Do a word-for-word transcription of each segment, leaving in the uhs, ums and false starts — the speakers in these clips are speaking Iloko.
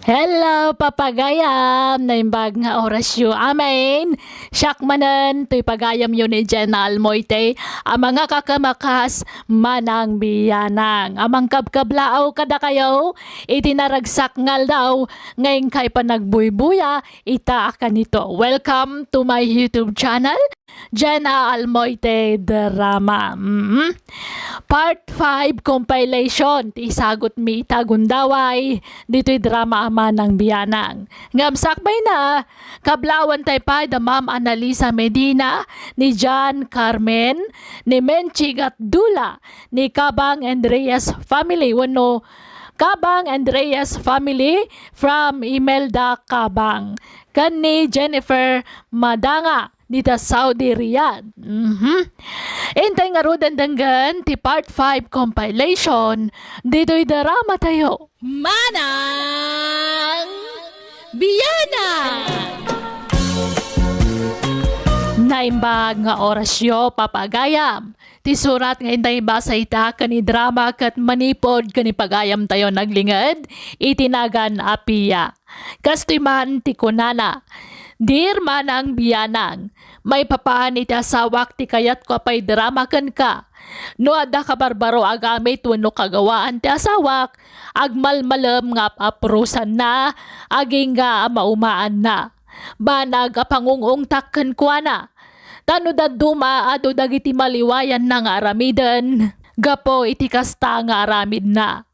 Hello, papagayam! Naimbag nga orasyo. Amen! Siak manen, toy pagayamyo ni Jenna Almoite, a mangakakamakas manang biyanang. A mangkabkablaaw kadakayo, iti naragsak nga aldaw, nga inkay panagbuybuya, ita a kanito. Welcome to my YouTube channel. Jenna Almoite Drama. Mm. Part five compilation ti isagutmi ita gundaway ditoy drama a manang biyanang. Ngem sakbayna, kablaawan tay pay da Ma'am Annalisa Medina, ni John Carmen, ni Menchi Gatdula, ni Kabang and Reyes family wenno Kabang and Reyes family from Imelda Kabang ken ni Jennifer Madanga dita Saudi Riyadh. Mhm. Intay ngaruden denggen ti Part five compilation ditoy drama tayo. Manang Biana! Naimbag nga orasyo, papagayam. Ti surat nga intay ibasa ita ken idrama ket manipud ken ipagayam tayo naglinged iti nagan a Pia. Kastoy man ti kunana, "Dear Manang Bianang, maipapan iti asawak ti kayatko a paidrama kenka. No adda kabarbaro a gamit wenno kagawaan ti asawak, agmalmalem nga ap-aprosanna, agingga a maumaanna. Banag a pangung-ungtak kenkuana. Ta no dadduma, adu dagiti maliwayanna nga aramiden gapu iti kasta nga aramidna.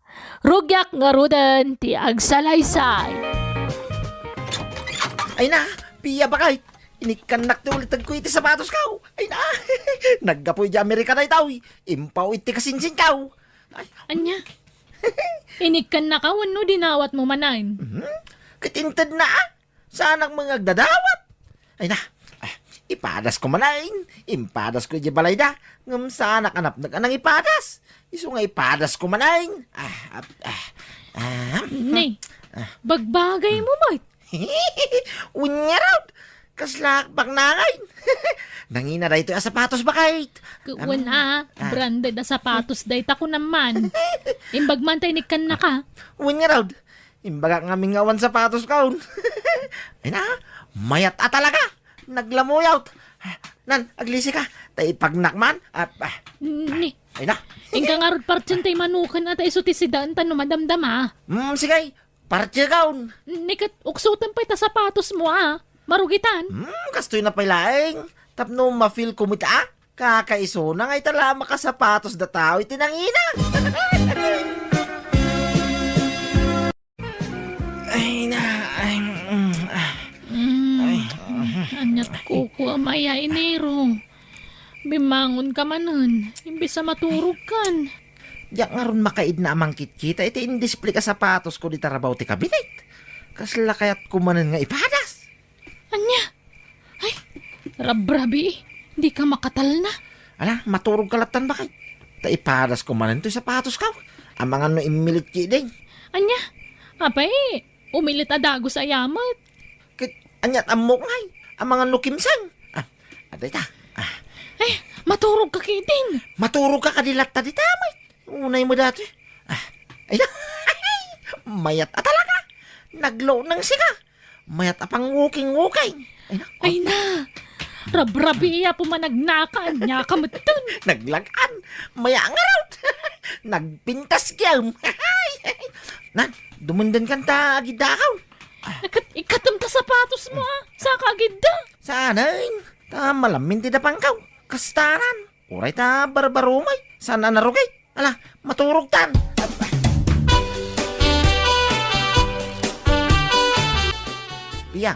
Rugiak ngaruden ti agsalaysay." Ay na, Pia, bakay. Inikkannak ti ulitegko iti sapatosko. Ay na, naggapu iti Amerika daytoy. Impaw iti kasinsinko. Ay. Ania? Inikkannaka wenno dinawatmo manen? Mhm. Ket intedna, a. Saanak met nga agdadawat. Ay na, ah, ipadasko manen. Impadasko idiay balayda. Ngem saanak a napnek a nangipadas. Isu nga ipadasko manen. Ah, ah, ah, ah. Ne, ah, bagbagaymo met. Wen ngarud. Kasla baknangan. Nangina daytoy a sapatos, bakay. Wen a, ah, branded a sapatos dayta kunam man. Imbag man tay inikkannaka. Wen ngarud. Imbagak ngamin nga awan sapatosko. Ay na, mayat a talaga. Naglamuyot. Nan, aglisika. Ta ipagnak man. Ah, ah. Ni, ay na. Inka ngarud partien tay manuken a ta isu ti sidaan ta no madamdama. Mm, sige. Partien. Ni ket uksoten pay ta sapatosmo a. Marugitan. Mm, kastoy na pay laeng. Tapno ma-feel ko met a. Kakaisuna nga ita la makasapatos da tao iti nangina. Ay na, ay, mm, ah. Mm, ay, mm. Aniat kuko a maya iniro. Bimangonka manen, imbes a maturogkan. Diak ngarud makaidna a mangkitkita iti indisplay a sapatosko dita rabaw ti kabinet. Kasla kayatko manen nga ipadas. Ania? Ay, rabrabii, dika makatalna. Ala, maturogka lattan, bakay. Ta ipadasko manen toy sapatosko. Amangan no immilit ketdin. Ania? Apay, umilit a dagus aya met. Ket aniat ammok ngay? Amangan no kimseng. Ah, adda ita. Ah. Ay, maturogka ketdin. Maturogka kadi latta dita met. Unay mo dati. Ah, ay na. Mayat a talaga. Nagluneng sika. Mayat a pangwuking-wuking. Ay na. Ay na. Rabrabii a pumanagnaka, ania ka metten. Naglag-an. Maya ngarud. Nagpintas kiyam. Nan, dumenden kanta agidakaw. Ikat-, ikatem ta sapatosmo a. Saka agidda. Saanen. Ta malamin ti dapangkaw. Kastanan. Uray ta barbarumay, saan a narugit. Ala, maturogtan. Pia,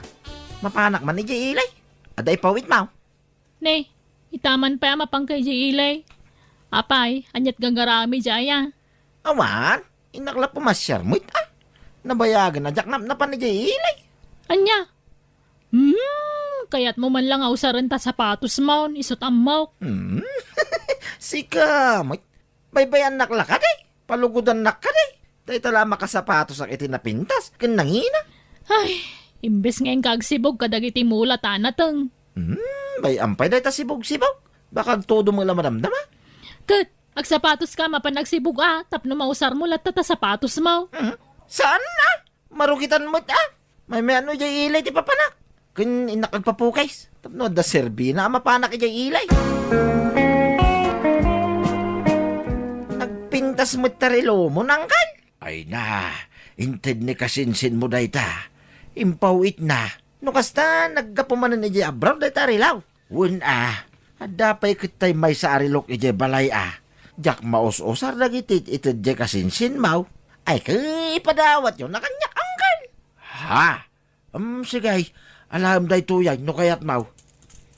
mapanak man idiay ili? Adda ipawitmo? Ne, ita man pay a mapanka idiay ili. Apay, aniat gagaramid idiay a? Awan, innak la pumasiar met a. Nabayagen a diak napnapan idiay ili. Ania? Hmm, kayatmo man la nga usaren ta sapatosmon, isut' ammok. Hmm? Sika met, baybayannak la kadi? Palugodannak kadi? Dayta la makasapatosak iti napintas ken nangina. Ay, imbes nga inka agsibug kadagiti mula ta nateng. Hmm, bay-am pay dayta sibug-sibug. Baka agtudom la madamdama. Ket, agsapatoska mapan agsibug a, tapno mausarmo latta ta sapatosmo. Hmm? Saan a? Marugitan met, a. Maymayano idiay ilay ti papanak. Ken innak agpapukis. Tapno adda serbina a mapanak idiay ilay. Nagpintas met ta relomon, angkel. Ay na, inted ni kasinsinmo dayta. Impaw-itna. No kasta, naggapu manen idiay abroad dayta a relo. Wen a, adda pay ket tay maysa a relok idiay balay a. Diak maus-usar dagiti it-ited diay kasinsinmo. Ay, ket ipadawatyo na kaniak, angkel. Ha? Em, sige, alaem daytoy ay no kayatmo.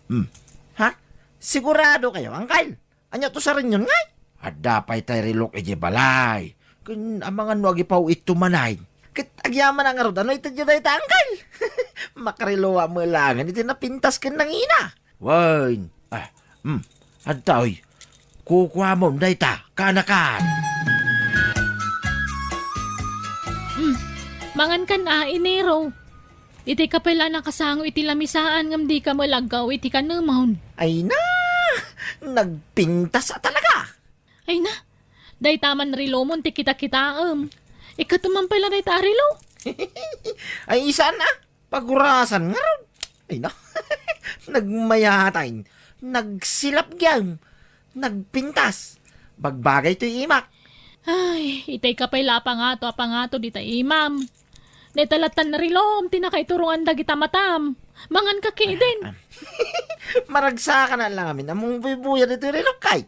Hmm. Ha? Sigurado kayo, angkel? Ania ti usarenyon ngay? Adda pay tay relok idiay balay. Ken amangan no agipaw-itto manen. Ket agyamanak ngarud a no itedyo dayta, angkel. Makareloak met laengen iti napintas ken nangina. Wen. Ah, hmm. Adtoy. Kukuamon dayta, kaanakan. Hmm. Mangankan a, Enero. Itay ka pay la a nakasango iti lamisaan ngem dika met aggaw iti kanemon. Ay na! Nagpintas a talaga! Ay na! Dayta man relomon ti kitakitaem. Ikkato man pay la dayta a relo. Ay, saan a? Pagurasan ngarud. Ay na! Nagmayatay. Nagsilap gayam. Nagpintas. Bagbagay toy imak. Ay, itay ka pay la a pangato a pangato dita imam. Dayta lattan relom ti nakaiturongan dagita matam. Mangan ka kidin. Ah, ah. Maragsakan a la ngamin ammom buybuyat iti relok kay.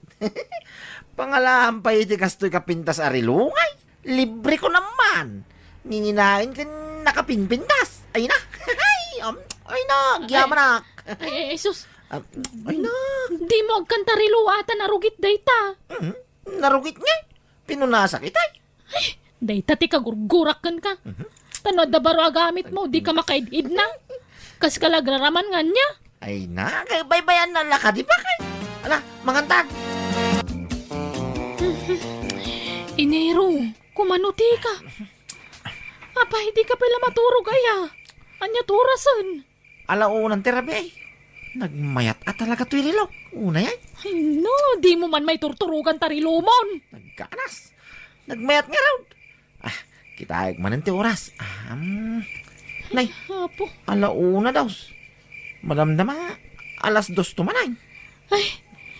Pangalaam pay iti kastoy kapintas a relo ngay. Libre ko naman. Nginginaen ken nakapinpintas. Ay na. Ay, um, ay na, agyamanak. Ay, ay, ay, sus. Ah, ay na. Dimo agkanta relo a ta narugit dayta. Mhm. Narugit ngay. Pinunasak itay. Ay, dayta ti kagurgurak kenka. Mhm. Ta no adda baro a gamitmo, dika makaid-idna. Kas ka la agraraman nga ania? Ay na, kay baybayan na la kadi, bakay. Ala, mangantan. Enero, kumano tika? Apay, dika pay la maturog aya? Ania ti orasen? Ala unan ti rabii. Nagmayat a talaga toy relok. Unay ay. Ay, no, dimo man maiturturogan ta relomon. Nagkanas. Nagmayat ngarud. Ah, kitaek manen ti oras. Am. Nay, Apo. Ala una daw. Madamdama, alas dos to man ay. Ay,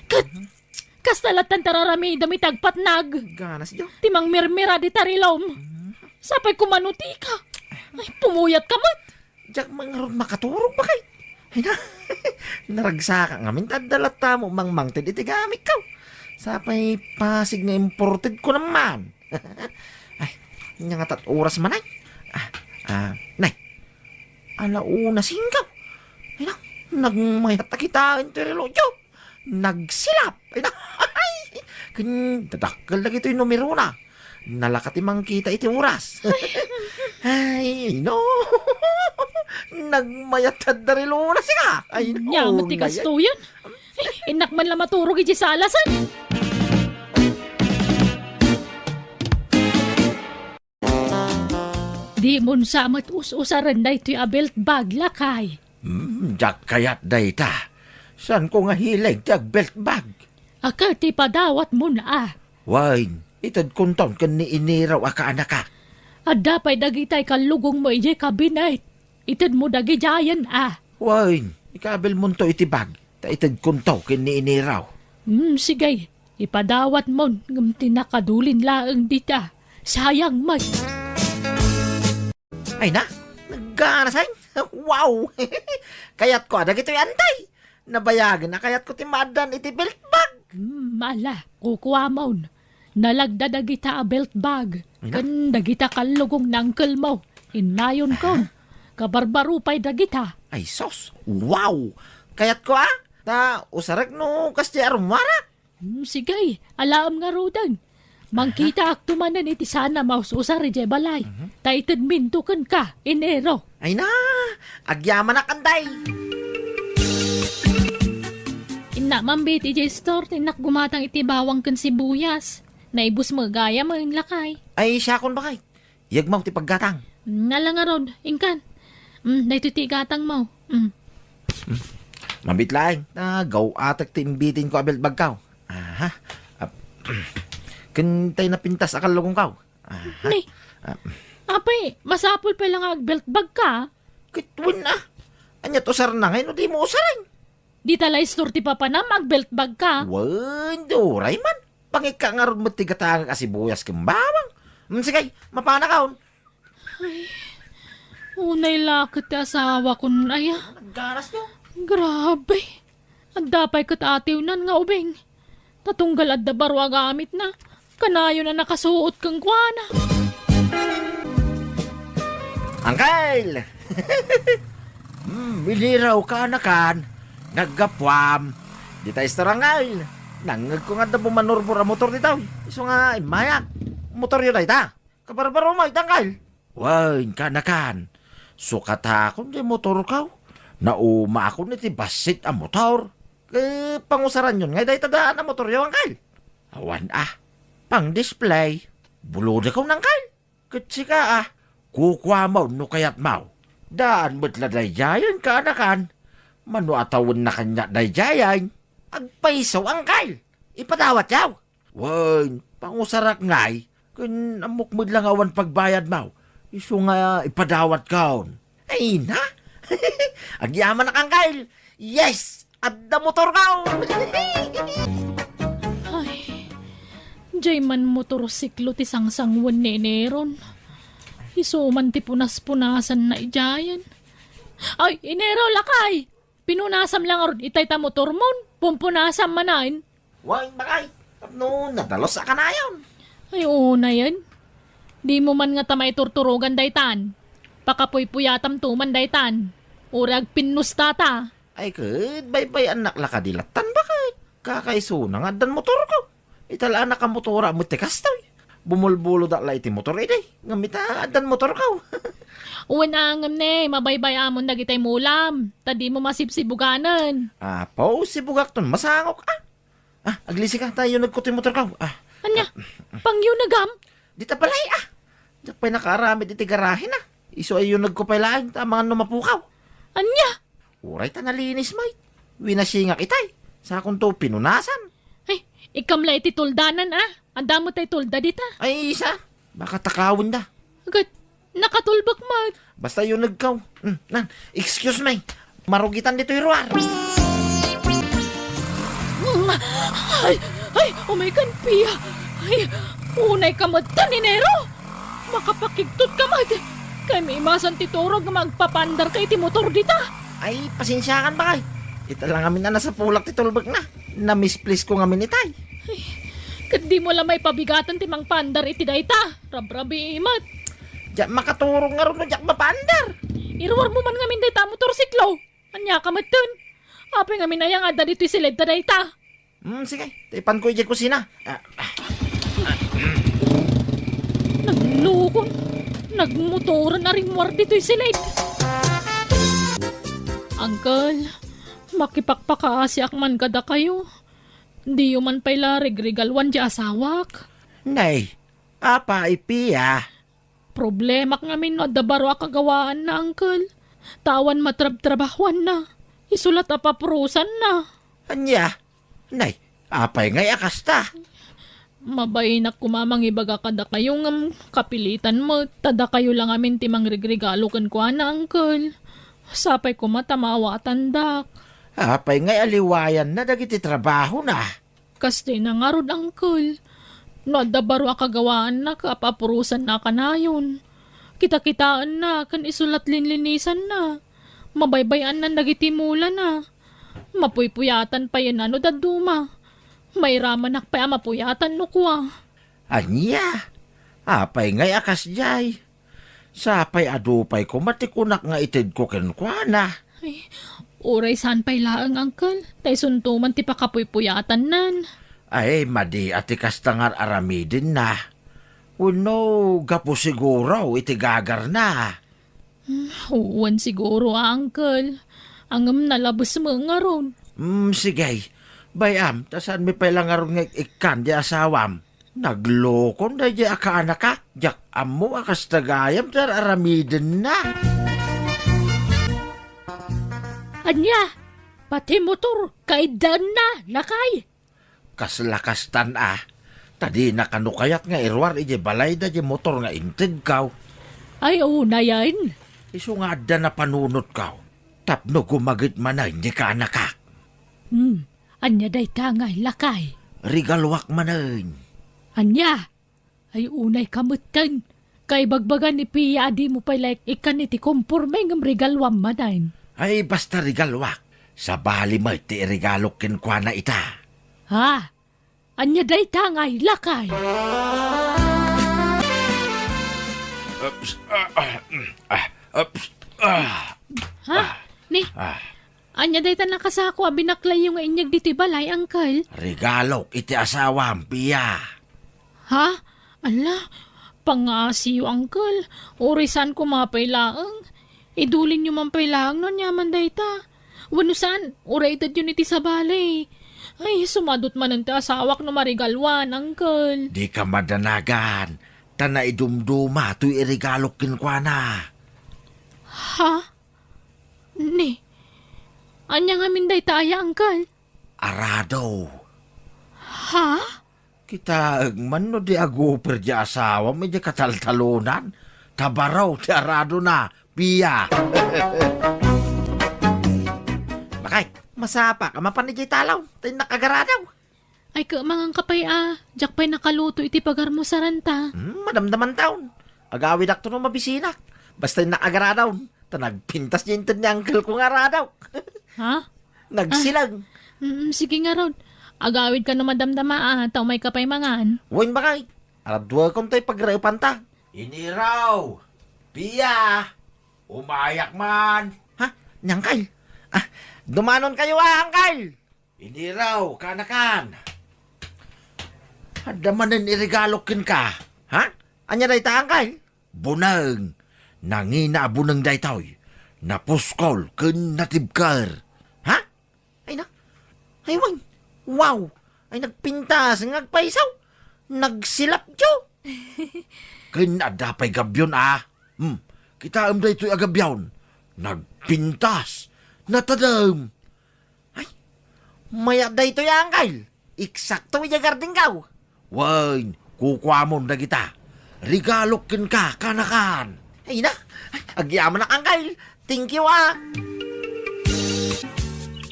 ket, kasta lattan ti araramidam iti agpatnag. Ganas, Jo. Ti mangmirmira dita relom. Mm. Sapay kumano tika. Ay, pumuyat ka met. Diak man ngarud makaturog, bakay. Ay na, naragsak ngamin ta adda latta mo mangmangted iti gamit ko. Sapay pasig nga imported ko naman. Ay, ania nga tat oras man ay? Ah, ah, nay. Ala una singkaw. Ay na, nagmayat a kitaen ti relokyo. Nagsilap. Ay na, ay, ken dadakkel dagitoy numerona. Nalaka ti mangkita iti oras. Ay, no. Nagmayat ti relona sika. Ay, no. Ania met ti kastoyen? Innak man la maturog iti salasen. Dimon sa met us-usaren daytoy a belt bag, lakay. Hmm, diak kayat dayta. Saanko nga hilig ti agbelt bag. A ket ipadawatmon a. Wen, itedkonton ken ni Enero a kaanakak. Adda pay dagitay kallugongmo idiay kabinet. Itedmo dagidiayen a. Wen, ikabilmonto iti bag, ta itedkonto ken ni Enero. Hmm, sige. Ipadawatmon, ngem ti nakadulin laeng dita. Sayang met. Ay na, nagganasay. Wow! Kayatko a dagitoy, antay. Nabayagen a kayatko ti maaddan iti belt bag. Hmm, ala, kukuamon. Nalagda dagita a belt bag. Ay na. Ken dagita kallugong ni unclemo. Innayonkon. Kabarbaro pay dagita. Ay sus, wow! Kayatko a. Ta usarek no kasdiay a rummuarak. Hmm, sige, alaem ngaruden. Mangkitaakto manen iti saan a maus-usar idiay balay. Mhm. Ta itedminto kenka, Enero. Ay na, agyamanak, antay. Innak mambit idiay store, innak gumatang iti bawang ken sibuyas. Naibus met gayam, lakay. Ay, siakon, bakay. Yegmaw ti paggatang. Mm, ala ngarud, inkan. Mm, daytoy ti igatangmo. Mm. Mm. Mabit laeng, ta gaw-atek ti imbitinko a belt bagko. Aha. Ap-, ken tay napintas a kallugongko. Aha. Ni. Ah, Apay, masapul pay la nga agbelt bag ka? Ket wen a. Ania ti usarna ngay no dimo usaren? Dita la istor ti papanam, agbelt bag ka? Wen, di uray man. Pangikka ngarud met ti gatangek a sibuyas ken bawang. Mm, sige, mapanakon. Ay, unay la ket ti asawakon aya. Nagganas niya. Grabe. Adda pay ket atiwnan nga ubing. Ta tunggal adda baro a gamitna, kanayon a nakasuot kenkuana. Angkel! Hmm, iniraw ka, anakan. Naggapuam. Dita istor, Angkel. Nangngegko nga adda bumanurbor a motor dita. Isu nga immayak. Motoryo dayta. Kabarbaro met, Angkel. Wen, kaanakan. Sukatakon ti motorko. Naumaakon iti bassit a motor. Ket pangusaranyon ngay dayta daan a motoryo, Angkel? Awan a. Pang-display. Bulodakon, Angkel. Ket sika a, kukuamon no kayatmo. Daan met la daydiayen, kaanakan. Mano a tawenna kaniak daydiayen? Agpayso, Angkel. Ipadawatyo. Wen, pangusarak ngay, ken ammok met la nga awan pagbayadmo. Isu nga ipadawatkon. Ay na? Agyamanak, Angkel. Yes! Adda motorko! Ay, diay man motorsiklo ti sangsangoen ni Ineron. Isu man ti punas-punasanna idiayen. Ay, Inero, lakay! Pinunasam la ngarud itay ta motormon. Pumpunasam manen. Wen, bakay, tapno nadalus a kanayon. Ay, unayen. Dimo man ngata maiturturogan daytan. Pakapuypuyatamto man daytan. Uray agpinnustata. Ay, ket baybay-annak la kadi lattan, bakay. Kakaisuna nga addan motorko. Ita la a nakamotora met ti kastoy. Bumulbulodak la iti motor idi. Ngem ita, addan motorko. Wen a ngem ne, mabaybay-amon dagitay mulam. Ta dimo masibsibuganen. Apo, sibugakton masangok, a. Ah, aglisika, ta yunegko ti motorko. Ah. Ania? Pangyunegam? Dita balay, ah. Diak pay nakaaramid iti garahena. Isu a yunegko pay laeng, ta amangan no mapukaw. Ania? Uray ta nalinis met. Winasingak itay. Sakonto pinunasan. Ay, ikam la iti tuldanan, ah. Adda met tay tulda dita. Ay, isa. Baka takawenda. Agad, nakatulbek met. Basta yunegko. Hmm, nan, excuse me. Marugitan ditoy ruar. Mm, ay, ay, umay kan Pia. Ay, unay ka met tan, Inero. Makapakigtot ka met. Kay maimasan ti turog nga agpapandarka iti motor dita. Ay, pasensiakan, bakay. Ita la ngamin a nasapulak ti tulbekna. Namisplisko ngamin itay. Ay, ket dimo la maipabigaten ti mangpaandar iti dayta. Rabrabii met. Diak makaturog ngarud no diak mapaandar. Iruarmo man ngamin dayta a motorsiklo. Ania ka metten? Apay ngamin aya nga adda ditoy siled ta dayta? Hmm, sige. Taipanko idiay kusina. Ah, ah, ah, hmm. Naglukon. Nagmotoren a rimmuar ditoy siled. Uncle, makipakpakaasiak man kadakayo. Diyo man pay la rigrigaluan ti asawak. Nay, apay, Pia? Problemak ngamin no adda baro a kagawaanna, uncle. Ta awan matrabtrabahuanna. Isu la ti apapurosanna. Ania? Nay, apay ngay a kasta? Mabainak koma mangibaga kadakayo ngem kapilitan met ta dakayo la ngamin ti mangrigregalo kenkuana, uncle. Sapay koma ta maawatandak. Apay ngay a liwayanna dagiti trabahona? Kasta ngarud, uncle. No adda baro a kagawaanna ket apapurosanna kanayon. Kitakitaenna ken isu la ti linlinisanna. Mabaybay-annan dagiti mulana. Mapuypuyatan pay no dadduma. Mairamanak pay a mapuyatan no kua. Ania? Apay ngay a kasdiay? Sapay adu pay koma ti kunak nga itedko kenkuana. Ay, uray saan pay laeng, uncle. Ta isunto man ti pakapuypuyatannan. Ay, madi a ti kasta nga ar-aramidenna. Wenno, gapu siguro iti gagarna. Hmm, wen siguro, uncle. Ngem nalabes met ngarud. Hmm, sige. Bay-am, ta saanmi pay la ngarud nga ik-ikkan di asawam. Naglukon daydiay a kaanaka, diak ammo a kasta gayam ti ar-aramidenna. Ania? Pati motor, kaiddaenna, lakay? Kasla kastan a. Ta dina kano kayat nga iruar idiay balayda diay motor nga intedko. Ay, unayen. Isu nga adda napanunotko tapno gumagit manen ni kanakak. Hmm, ania dayta ngay, lakay? Regaluak manen. Ania? Ay, unay ka metten. Kaibagbaga ni Pia a dimo pay la ikkan iti komporme ngem regaluam manen. Ay, basta regaluak. Sabali met ti iregalok kenkuana ita. Ha? Ania dayta ngay, lakay? Ups, ah, ah, mm, ah, ups, ah. Ha? Ah, ni? Ah. Ania dayta nakasako a binaklayyo nga inyeg ditoy balay, Uncle? Regalok iti asawam, Pia. Ha? Ala, pangaasiyo, Uncle. Uray saan koma pay laeng. Idulinyo man pay laeng no aniaman dayta. Wenno saan, uray itedyon iti sabali. Ay, sumadot manen ti asawak no marigaluan, Uncle. Dika madanagan, ta naidumduma toy iregalok kenkuana. Ha? Ni, ania ngamin dayta aya, Uncle? Arado. Ha? Kitaem man no di aguper di asawam idiay kataltalonan. Tabaraw ti aradona, Pia. Bakit? Masapa ka mapan idiay talaw. Ta innak agaradaw. Ay, ket mangan ka pay a, diak pay nakaluto iti pagarmusaranta. Hmm, madamdamantaon. Agawidakto no mabisinak. Basta innak agaradaw. Ta nagpintas diay inted ni uncle ko nga aradaw. Ha? Nagsilang. Ah, mm, sige ngarud. Agawidka no madamdama a, ta umayka pay mangan. Wen, bakay. Araduakon toy pagraepanta. Iniraw! Pia! Umayak man! Ha? Ni uncle? Ah, dumanonkayo a, uncle! Iniraw, kanakan! Adda manen iregalok kenka. Ha? Ania dayta, uncle? Buneng. Nangina a buneng daytoy. Napuskol ken natibker. Ha? Ay na. Ay, wen. Wow! Ay, nagpintas nga agpayso. Nagsilapyo. Ken adda pay gabyon a. Hmm. Kitaem daytoy a gabyon. Nagpintas. Natadem. Ay, mayat daytoy, uncle. Eksakto idiay gardengko. Wen, kukuamon dagita. Regalok kenka, kanakan. Ay na, agyamanak, uncle. Thank you, ah.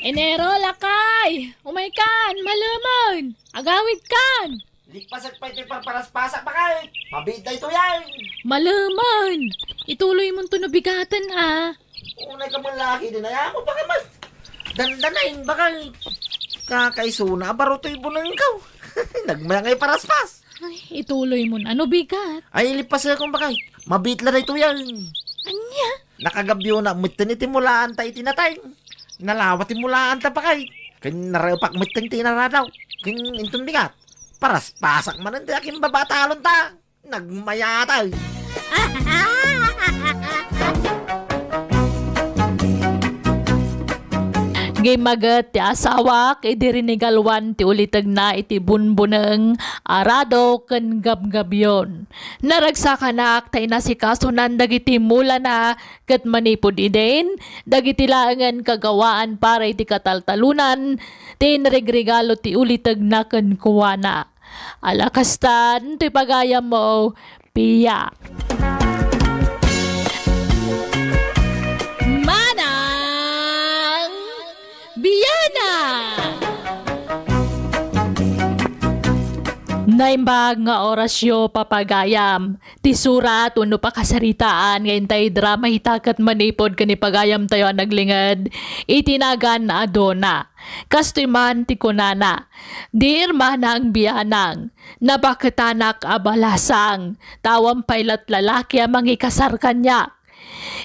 Enero, lakay! Umaykan, malemen! Agawidkan! Likpasek pay toy parparaspasak, bakay. Mabiit daytoy, ay. Malemen! Ituloy monto no bigaten, ah. Unay ka man laki din, ay ako pa ka man. Dandanain, bakay. Kakaisuna, baro toy bunengko. Nagmayat nga iparaspas. Ay, ituloy mon. Ano bigat? Ay, lipas akong bakay. Mabiit la daytoy yan. Ania? Nakagabyona, metten iti mulaanta iti natay. Nalawa ti mulaanta bakay. Ken narepak metten ti inaradaw. Ken inton bigat. Paraspasak manen ti akin babatalon ta. Nagmayatay. Gimmaget ti asawak idi rinigaluan ti ulitegna iti bunbuneng, arado ken gabgabyon. Naragsakanak ta inasikasonan dagiti mulana ket manipud idin, dagiti laengen kagawaan para iti kataltalonan ti inregregalo ti ulitegna kenkuana. Ala kastan ti pagayammo, Pia. Manang Biana! Naimbag nga orasyo, papagayam. Ti surat wenno pakasaritaan nga intay drama ita ket manipud ken ni pagayamtayo a naglinged iti nagan a Dona. Kastoy man ti kunana, "Dear Manang Bianang, nabaketanak a balasang, ta awan pay lat lalaki a mangikasar kaniak.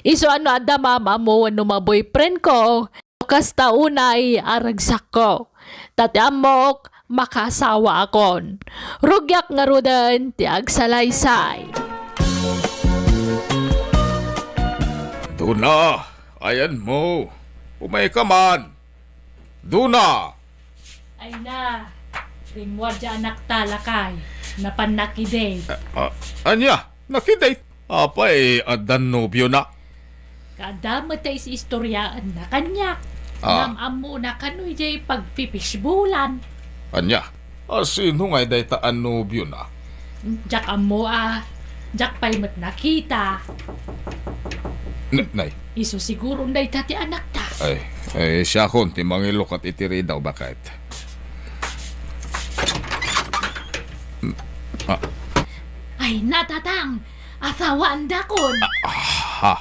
Isu a no adda maam-ammo wenno ma-boyfriend ko, kasta unay a ragsakko. Ta ti ammok, makaasawaakon. Rugiak ngaruden ti agsalaysay." Dona, ayanmo. Umayka man. Dona! Ay na, rimmuar diay anakta, lakay. Napannak idi. Ah, ah, ania? Nakidate? Apay, addan nobiona? Kaadda met ta is-istoriaenna kaniak. Ah. Ngem ammona kano idiay pagpipishbolan. Ania? A, sino ngay dayta a nobiona? Diak ammo a. Diak pay met nakita. N-, nay. Isu siguron dayta ti anakta. Ay, ay, siakon ti mangilukat iti ridaw, baket. Ah. Ay, natatang! Asawaandakon! Ah, ha?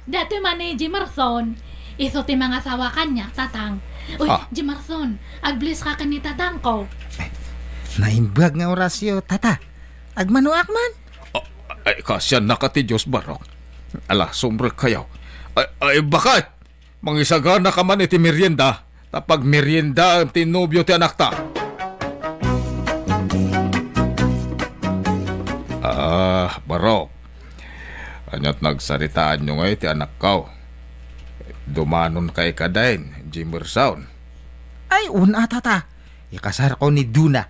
Datoy man ni Jimerson. Isu ti mangasawa kaniak, tatang. Uy, Ah. Jimerson, agbless ka ken ni tatangko. Naimbag nga orasyo, tata. Agmanoak man. Ah, ay, kasiannaka ti Dios, Barok. Ala, sumrekkayo. Ay, ay, baket! Mangisagana ka man iti merienda, ta pagmeriendaem ti nobio ti anakta. Ah, Barok. Ania't nagsaritaanyo ngay ti anakko? Dumanon kay kadain, Jimerson? Ay, un-a, tata. Ikasarko ni Duna.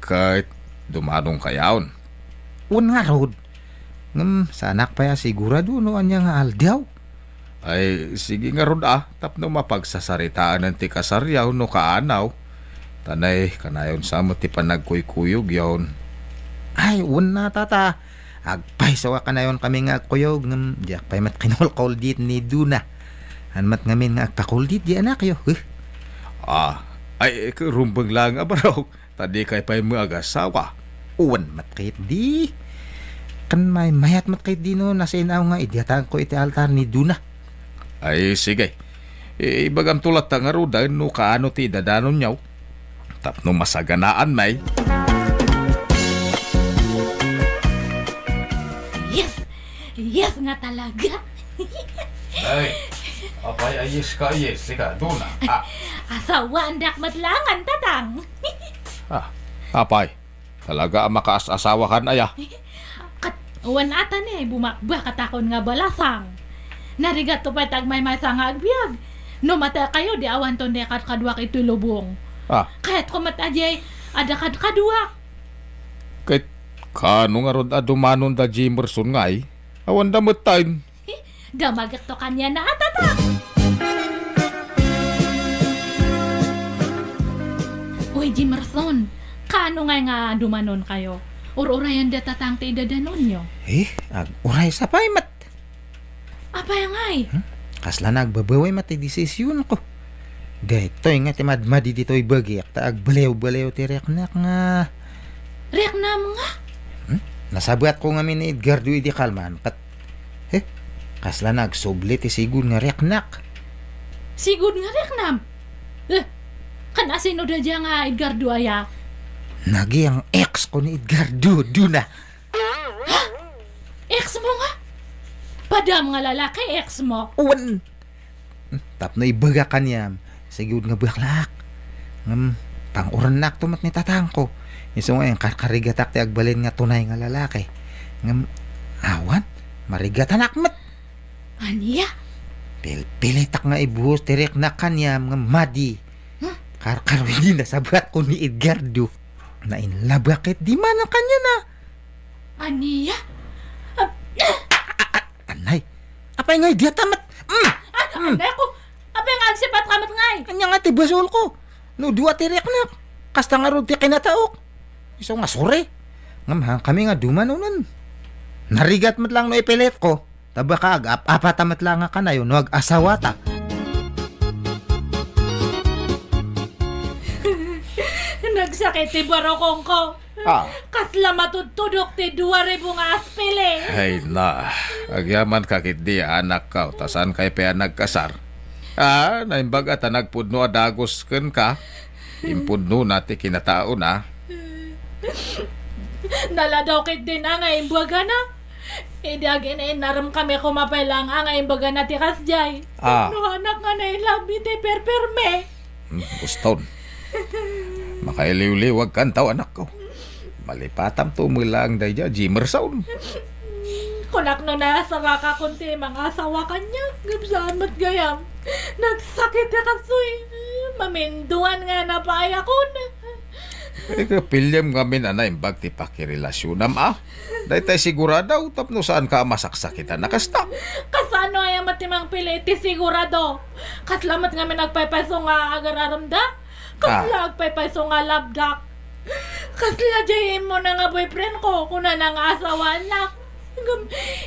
Ket dumanon kayaon? Un ngarud. Ngem, saanak pay a sigurado no ania nga aldaw. Ay, sige ngarud a, tapno mapagsasaritaen ti kasaryo no kaanaw. Ta nay, kanayon sa met ti panagkuykuyogyon. Ay, un-a, tata. Agpayso a kanayon kami nga agkuyog, ngem diak pay met kinulkuldit ni Duna. An met ngamin nga agpakuldit di anakyo, eh? Ah, ay, rumbeng laeng a Barok, ta dikay pay met agasawa. Wen met ketdi. Ken maymayat met ketdi no nasinaw nga idiatangko iti altar ni Duna. Ay, sige. I-, ibagamto latta ngaruden no kaano ti idadanonyo. Tapno masaganaan, may. Yes! Yes nga talaga! Ay, apay a yes ka, yes, sika, Duna. Ah. Asawaandak met laengen, tatang. Ah, apay, talaga a makaas-asawakan aya? Ket, wen ata ni, bumakbakatakon nga balasang. Narigatto pay ti agmaymaysa nga agbiag. No matekayo, di awanton ti kadkaduak iti lubong. Ah. Kayatko met a diay, adda kadkaduak. Ket, kaano ngarud a dumanon da Jimerson ngay? Awan da metten. Damagekto kaniana a tata. Uy, Jimerson, kaano ngay nga dumanonkayo? Ur-urayen da tatang ti idadanonyo. Eh, ag-uray sa pay met. Apay ngay? Hmm? Kasla nagbabawi met ti desisionko. Daytoy nga ti madmadi ditoy bagik, ta agbaliw-baliw ti riknak nga. Riknam nga? Hmm? Nasabatko ngamin ni Edgardo idi kalman, ket, he, kasla nagsubli ti sigud nga riknak. Sigud nga riknam? Eh, kan asino da dia nga Edgardo aya? Naging ex ko ni Edgardo, Duna. Ha? Ex mo nga? Padam nga lalaki, ex mo? Wen. Tapno ibaga kaniam, sigud nga baklak. Ngem, pang-urennak to met ni tatangko. Isu nga inkarkarigatak ti agbalin nga tunay nga lalaki. Ngem, awan, marigatanak met. Ania? Pilpilitak nga ibuhos ti riknak kaniam ngem madi. Huh? Karkaro idi nasabatko ni Edgardo. Nainlabak ketdi manen kaniana. Ania? Ah, Anay, apay ngay diata met? Mm! Ah, Mm. Anay ko! Apay nga agsipat ka met ngay? Ania nga ti basolko? No dua ti riknak, kasta ngarud ti kinataok. Isu nga suri. Ngem haan kami nga dumanonen. Narigat met lang no ipilitko. Ta baka ag-ap-apata met lang nga kanayo no ag-asawata. Nagsakit ti barukongko. Ah. Kasla matudtudok ti dua ribu nga aspili. Ay na, agyaman ka ketdi, anakko, ta saan kay pay a nagkasar. Ah, naimbag a ta nagpudno a dagus kenka. Impudnona ti kinataona. Naladaw ketdin a nga imbagana. Idi agin-inarem kami, kumapay lang a nga imbagana ti kasdiay. Ah. No anak nga nailabmi ti perperme. Hmm, guston. Makailiwliwag kantaw, anakko. Malipatam to met lang daydiay a Jimerson. Kunak no nasarakakon ti mangasawa kaniak, ngem saan met gayam. Nagsakit ti kastoy. Maminduan nga napaayakon. Eh, kapiliam ngamin a naimbag ti pakirelasionam, a? Daytay sigurado, tapno saanka a masaksakitan a kasta. Kasano aya met ti mangpili ti sigurado? Kasla met ngamin agpaypayso nga agar-aremda? Kasla Ah. agpaypayso nga labdak? Kasla diay immuna nga boyfriend ko, kunana nga asawaannak. Ngem,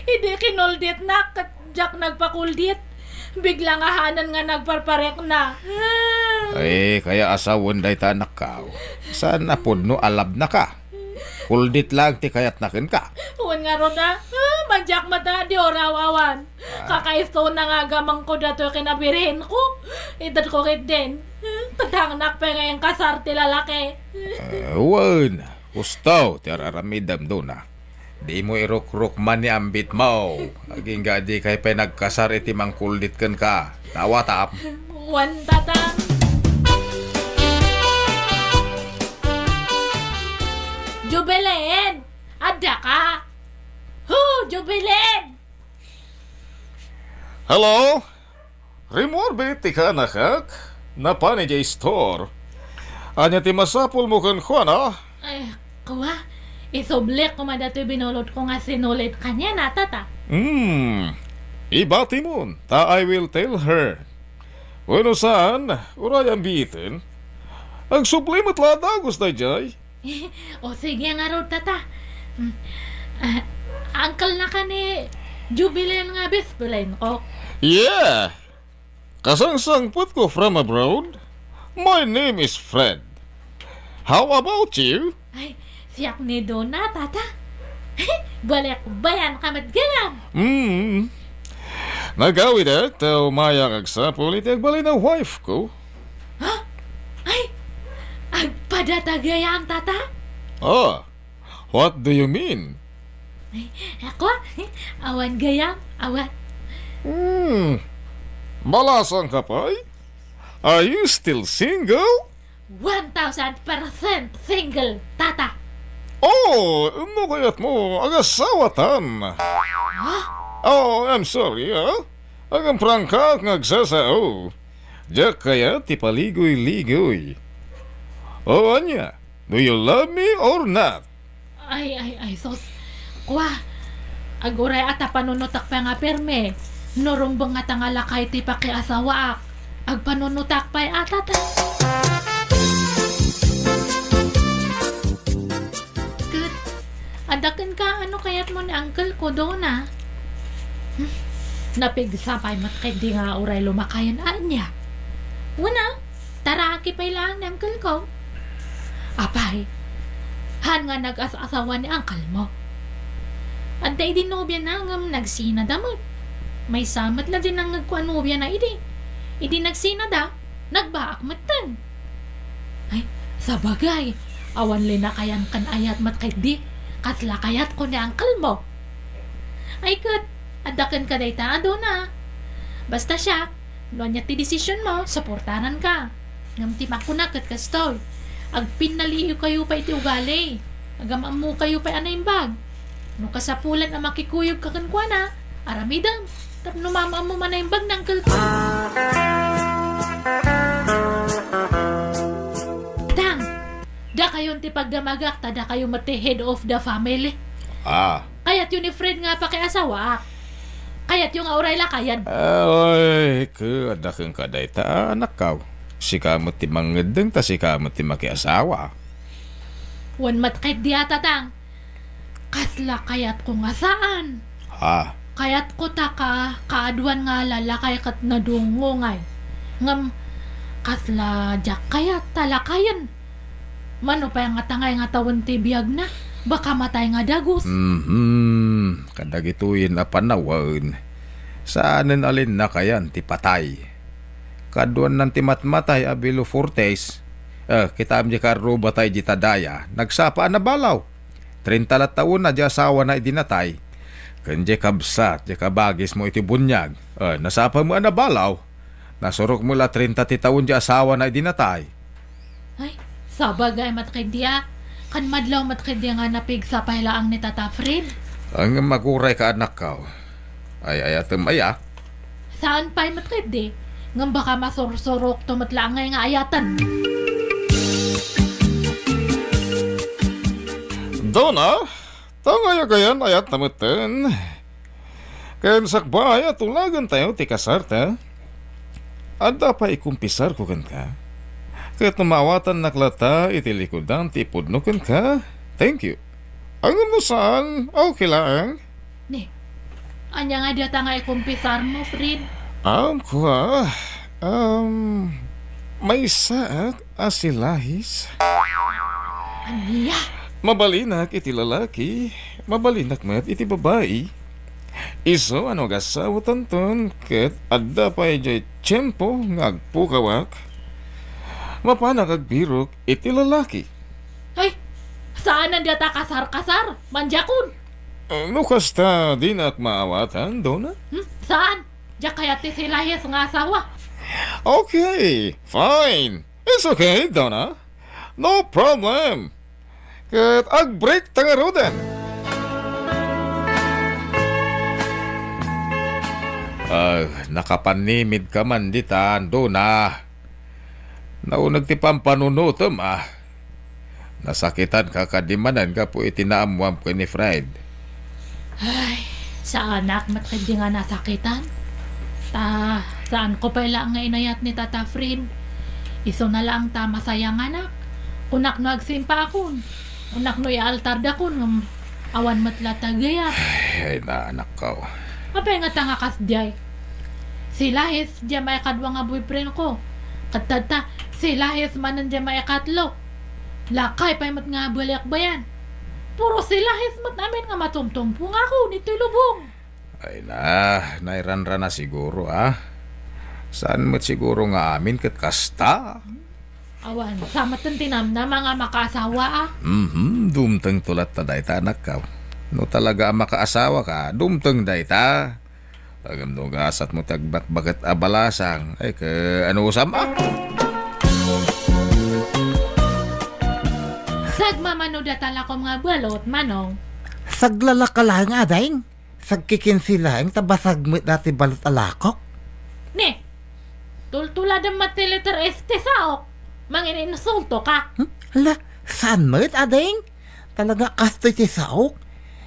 idi kinulditnak, ket diak nagpakuldit. Bigla nga hanan nga nagparparekna. Ay, kaya asawen dayta anakkaw. Saan a pudno a love-naka. Kuldit laeng ti kayatna kenka. Wen ngarud a, ah, madiak met a di uraw awan. Kakaisuna nga agamengko datoy ken abirhenko. Itedko ketdin. Tadhangnak pay nga inkasar ti lalaki. Ah, wen, husto ti ar-aramidem, Dona. Dimo irukrukman ni ambitmo. Agingga a dikay pay nagkasar iti mangkuldit kenka. Nawatam? Wen, Tatang. Jubilin! Adda ka? Hu, Jubilin! Hello? Rimmuarbi ti kaanakak? Napan idiay store. Ania ti masapulmo kenkuana? Ay, kua, isublik koma datoy binulotko nga sinulid kaniana, Tata. Hmm, ibatimon, ta I will tell her. Wenno saan, uray ambiiten. Agsubli met la a dagus daydiay. O, sige ngarud, Tata. Mm. Ah, uncle-naka ni Jubilin nga best friend ko? Yeah! Kasangsangpetko from abroad. My name is Fred. How about you? Ay, siak ni Dona, Tata. Balikbayanka met gayam. Mm. Nagawidak ta umayak agsapul iti agbalin a wife ko. Ha? Ay, agpadata gayam, Tata? Oh, what do you mean? Ay, ako, awan gayam, awan. Hmm, balasangka pay? Are you still single? One thousand percent single, Tata. Oh, no kayatmo, agasawatan. Ha? Oh, I'm sorry, ah. Agprangkak nga agsasao. Diak kayat ti paligoy-ligoy. O ania, do you love me or not? Ay, ay, ay, sus. Kua, aguray a ta panunotak pay nga pirmi. No rumbeng ngata nga lakay ti pakiasawaak, agpanunotak pay a, Tata. Ket, adda kenka, ano kayatmo ni uncle ko, Dona? Hmm? Napigsa pay met ketdi nga uray lumakayen, ania? Wen a, taraaki pay laeng ni uncle ko. Apay, haan nga nagas-asawa ni uncle mo? Adda idi nobiana ngem nagsinada met. Maysa met la di nangngegko a nobiana idi. Idi nagsinada, nagbaak metten. Ay, sabagay, awan linakayan ken ayat met ketdi, kasla kayatko ni uncle mo. Ay ket, adda kenka dayta a Dona. Basta siak, no ania ti desisionmo, suportaranka. Ngem ti makuna ket kastoy, agpinnaliiwkayo pay iti ugali. Agam-ammokayo pay a naimbag. No kasapulan a makikuyogka kenkuana, aramidem tapno maam-ammom a naimbag ni uncle ko. Tang, dakayon ti pagdamagak ta dakayo met ti head of the family. Ah. Kayatyo ni Fred nga pakiasawaak. Kayatyo nga uray lakayen. Ay, ket adda kenka dayta, anakkaw. Sika met ti mangngeddeng ta sika met ti makiasawa. Wen met ketdi a, Tatang. Kasla kayatko nga saan. Ha? Kayatko ta ka, kaaduan nga lalakay ket nadungngongay. Ngem kasla diak kayat ta lakayen. Mano pay ngata nga ingatawen ti biagna? Baka matay nga dagus. Mhm. Kadagitoyen a panawen, saanen a linnakayan ti patay. Kaaduannan ti matmatay a Belo Fortes. Eh, kitaem diay karruba tay diay ta daya, nagsapa a nabalaw. Trenta la tawen a diay asawana idi natay. Ken diay kabsat, diay kabagismo iti buniag. Eh, nasapa met a nabalaw. Nasurok met la trenta ti tawen diay asawana idi natay. Ay, sabagay met ketdi a. Kan madlaw met ketdi nga napigsa pay laeng ni Tata Fred. Ngem agurayka, anakkaw. Ay-ayatem aya? Saan pay met ketdi, ngem baka masursurokto met laeng nga ayaten. Dona, ta ngayagayan ayat na metten. Ken sakbay a tulagentayo ti kasarta, adda pay ikumpisarko kenka. Ket no maawatannak latta iti likudan ti ipudno kenka, thank you. Ngem no saan, okay laeng. Ni, ania nga data nga ikumpisarmo, Fred? Um, kua, um, maysaak a si Lahis. Ania? Mabalinak iti lalaki, mabalinak met iti babai. Isu a no agasawatanton ket adda pay diay tiempo nga agpukawak, mapanak agbirok iti lalaki. Ay, saan a data kasar-kasar, mandiakon. Eh, no kasta, dinak maawatan, Dona? Hmm? Saan? Diak kayat ti si Lahis nga asawa. Okay, fine. It's okay, Dona. No problem. Ket agbreak ta ngaruden. Ah, nakapanimidka man ditan, Dona. Nauneg ti pampanunotem, ah. Nasakitanka kadi manen gapu iti naammoam ken ni Fred? Ay, saanak met kadi nga nasakitan. Ta, saanko pay laeng nga inayat ni Tata Fred. Isuna laeng ta masayanganak. Kunak no agsimpaakon. Kunak no ialtardakon ngem awan met latta gayam. Ay, naanak ko. Apay ngata nga kasdiay? Si Lahis diay maikadua nga boyfriendko. Ket tatta, si Lahis manen diay maikatlo. Lakay pay met nga baliakbayan. Puro si Lahis met amin nga matumtumpongakon iti lubong. Ay na, nairanrana siguro, ah. Saan met siguro nga amin ket kasta? Awan, sa met ti namnama nga makaasawa, ah. Mhm, dumtengto latta dayta, anakko. No talaga a makaasawaka, dumteng dayta. Ngem no gasatmo ti agbatbaket a balasang, ay, ka-, anusam, ah? Sagmamano data lakom nga balot, Manong. Saglalaka laeng, ading. Sagkikinsi laeng ta basag met dati balot a lakok. Ne, tultuladem met ti letter S ti saok. Mangininsultoka. Hmm? Hala, saan met, ading? Talaga kastoy ti saok?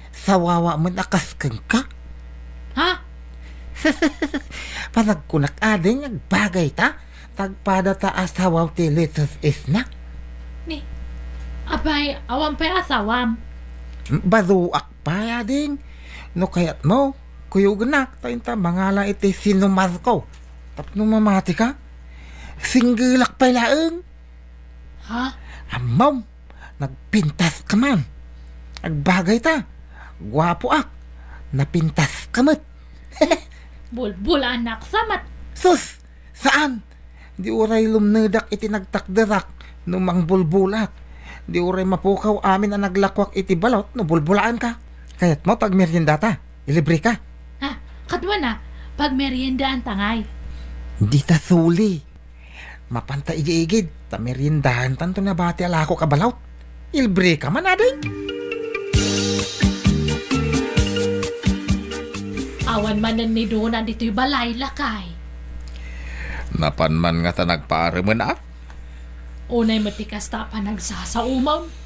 Sawawa met a kas kenka. Ha? Panagkunak, ading, agbagayta. Tagpada ta a sawaw ti letter S na. Ni, apay, awan pay asawam? Hmm, baruak pay, ading. No kayatmo, kuyogenak ta inta mangala iti sinumarko. Tapno mamatika, singgelak pay laeng. Ha? Ammom, nagpintaska man. Agbagayta, guapoak, napintaska met. Bulbulanak sa met. Sus! Saan? Di uray lumnedak iti nagtakderak no mangbulbulak. Di uray mapukaw amin a naglakuak iti balot no bulbulaanka. Kayatmo ta agmeriendata? Ilibreka? Ha? Kaduana, pagmeriendaanta ngay. Dita suli. Mapanta igid-igid, ta meriendaantanto nabati a lakok a balot. Ilibreka man, ading? Awan manen ni Dona ditoy balay, lakay. Napan man ngata nagpaaremen, a? Unay met ti kasta a panagsasaomon.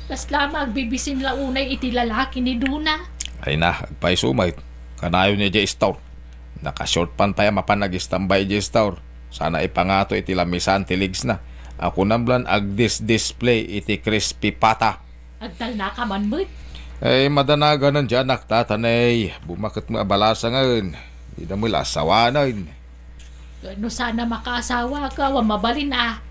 Kasla a agbibisin la unay iti lalaki ni Dona. Ay na, agpayso met. Kanayon idiay store. Naka-short pant pay a mapan agistambay idiay store. Sana ipangato iti lamisan ti legs na. A kunam lan agdis-display iti crispy pata. Agtalnaka man met. Eh, madanaganan diay anakta, ta ne, bumaket met a balasangen. Dida met la asawanen. No saan a makaasawaka, awan mabalin a.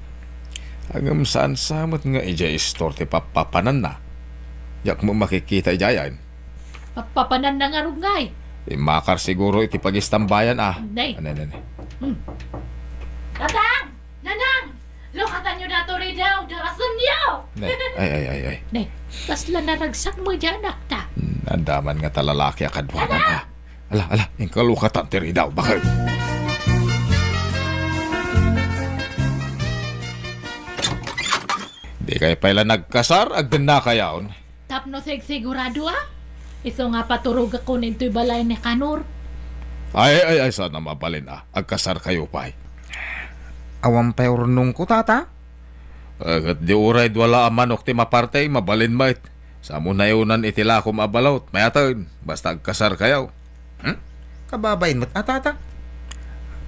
Ngem saan sa met nga idiay store ti pappapananna. Diak met makikita idiayen. Pappapananna ngarud ngay. Immakar siguro iti pagistambayan, a. Nay. Anay, anay, anay. Hmm. Tatang! Nanang! Lukatanyo datoy ridaw, darasenyo! Nay, ay, ay, ay, ay. Nay, kasla naragsak met diay anakta. Hmm, adda man ngata lalaki a kaduanan, a. Ala, ala, inka lukatan ti ridaw, baket. Dikay pay la nagkasar, agdennakayon. Tapno sigsigurado, a? Isu nga paturogakon intoy balay ni Kanor. Ay, ay, ay, saan a mabalin, a. Agkasarkayo pay. Awan pay urnongko, tata? Eh, ket di uray dua la a manok ti maparte, mabalin met. Sa mo nayonan iti lakom a balot, mayaten, basta agkasarkayo. Hmm? Kababain met a, tata.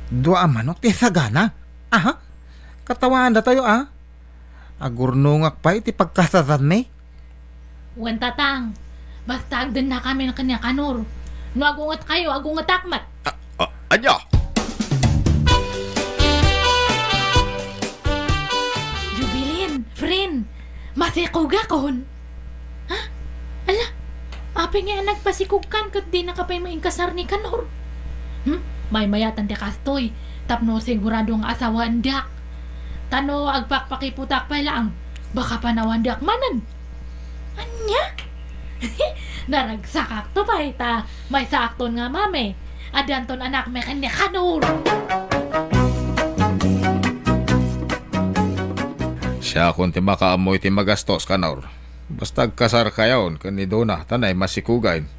Dua a manok ti sagana. Aha? Patawaandatayo, a. Agurnongak pay iti pagkasasanmi. Wen, Tatang, basta agdennakamin ken ni Kanor. No agungetkayo, agungetak met. A, a, ania? Jubilin, friend, masikugakon. Ha? Ala, apay nga nagpasikugkan ket dinaka pay mainkasar ni Kanor? Hmm? Maymayatan ti kastoy, tapno sigurado nga asawaendak. Ta no agpakpakiputak pay laeng, baka panawandak manen. Ania? Naragsakakto pay ta maysaakton nga mami. Addanton anakmi ken ni Kanor. Siakon ti makaammo iti magastos, Kanor. Basta agkasarkayon ken ni Dona, ta nay masikugain.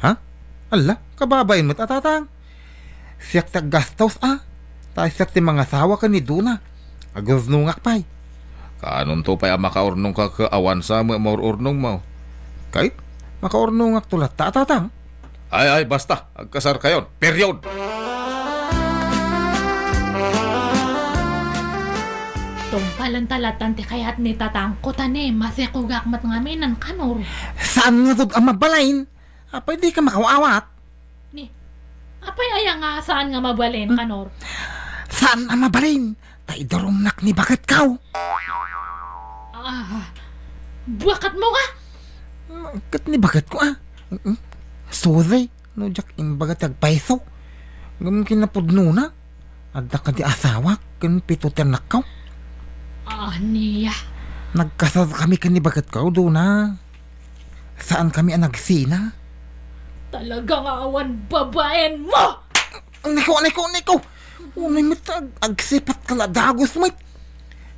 Ha? Alla, kababain met a, Tatang. Siak ti aggastos, a. Ta siak ti mangasawa ken ni Dona. Agurnongak pay. Kaanonto pay a makaurnongka ket awan sa met maur-urnongmo? Ket makaurnongakto latta a, Tatang. Ay, ay, basta. Agkasarkayon. Period. Tungpalenta lattan ti kayat ni Tatangko ta ni masikugak met ngamin, Kanor. Saan ngarud a mabalin? Apay dika makaawat? Ni, apay aya nga saan nga mabalin, Kanor? Saan a mabalin? Ta idurumnak ni baketko. Ah, baketmo nga? Ket ni baketko, a. Mm. Sorry, no diak imbaga ti agpayso. Ngem kinapudnona, adda kadi asawak ken pito ti annakko. Ania? Nagkasarkami ken ni baketko, Dona. Saankami a nagsina. Talaga nga awan babaenmo! Niko, niko, niko! Unay met ag-, agsipatka la dagus met.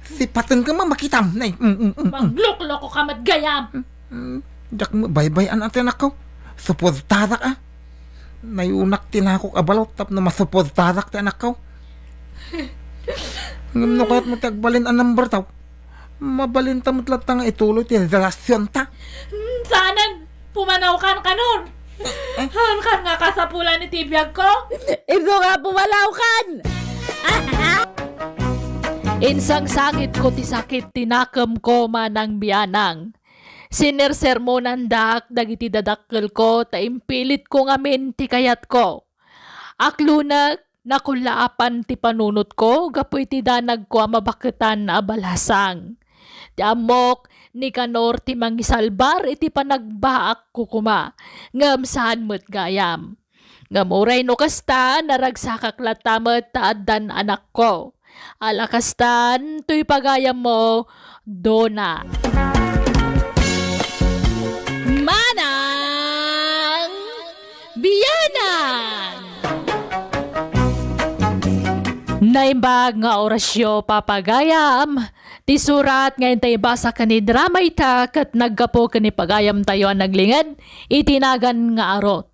Sipatenka met makitam, nay. Mm, mm, mm, mm. Mangloklokoka met gayam. Mm, mm. Diak met baybay-an a ti anakko. Suportarak, a. Nayunak ti nakok a balot tapno masuportarak ti anakko. Ngem no kayatmo ti agbalin a number taw, mabalinta met latta nga ituloy ti relasionta. Hmm, saanen! Pumanawkan, Kanor! Eh, eh. Haankan nga kasapulan iti biagko? Isu nga pumanawkan! Insangsangitko ti sakit ti nakemko, Manang Bianang. Sinersermonandak dagiti dadakkelko ta impilitko ngamin ti kayatko. Aklunek, nakullaapan ti panunotko gapu iti danagko a mabaketan a balasang. Ti ammok, ni Kanor ti mangisalbar iti panagbaakko koma, ngem saan met gayam. Ngem uray no kasta, naragsakak latta met ta addan anakko. Ala kastan, toy pagayammo, Dona. Manang Bianang! Naimbag nga orasyo, papagayam. Ti surat nga intay ibasa ken ni drama ita ket naggapu ken ni pagayamtayo a naglinged iti nagan nga arut.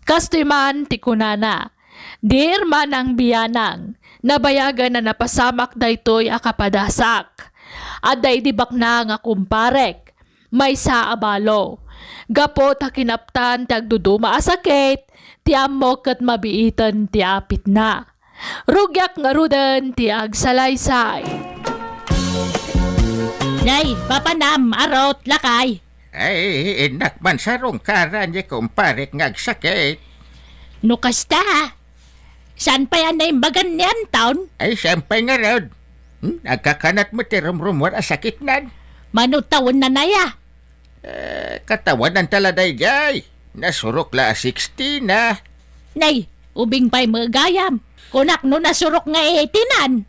Kastoy man ti kunana, "Dear Manang Bianang, nabayagen a napasamak daytoy a kapadasak. Adda idi baknang a kumparek, maysa a balo. Gapu ta kinaptan ti agduduma a sakit, ti ammok ket mabiiten ti apitna. Rugiak ngaruden ti agsalaysay." Nay, papanam, arut, lakay. Ay, innak man sarungkaran ni kumparek nga agsakit. No kasta, saan pay a naimbagan ni Anton? Ay, saan pay ngarud? Hmm, agkakanat met ti rumrumuar a sakitnan. Mano tawenna aya? Eh, katawananta la daydiay. Nasurok la a sixty na. Nay, ubing pay met gayam. Kunak no nasurok nga eighty nan.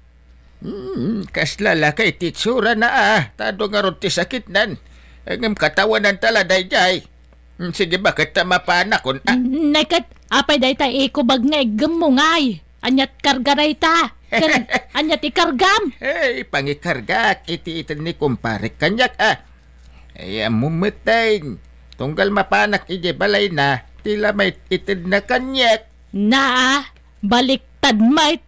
Hmm, kasla la kay ti itsurana a, ta adu ngarud ti sakitnan. Ngem katawananta la daydiay. Hmm, sige, baket ta mapanakon a. Hmm, nay ket, apay dayta ikubag nga iggemmo ngay? Aniat karga dayta? Ken, aniat ikargam? Hey, pangikargak iti ited ni kumparek kaniak a. Ay, ammom met, tunggal mapanak idiay balayna, ti la maitedna kaniak. Naa, baliktad met.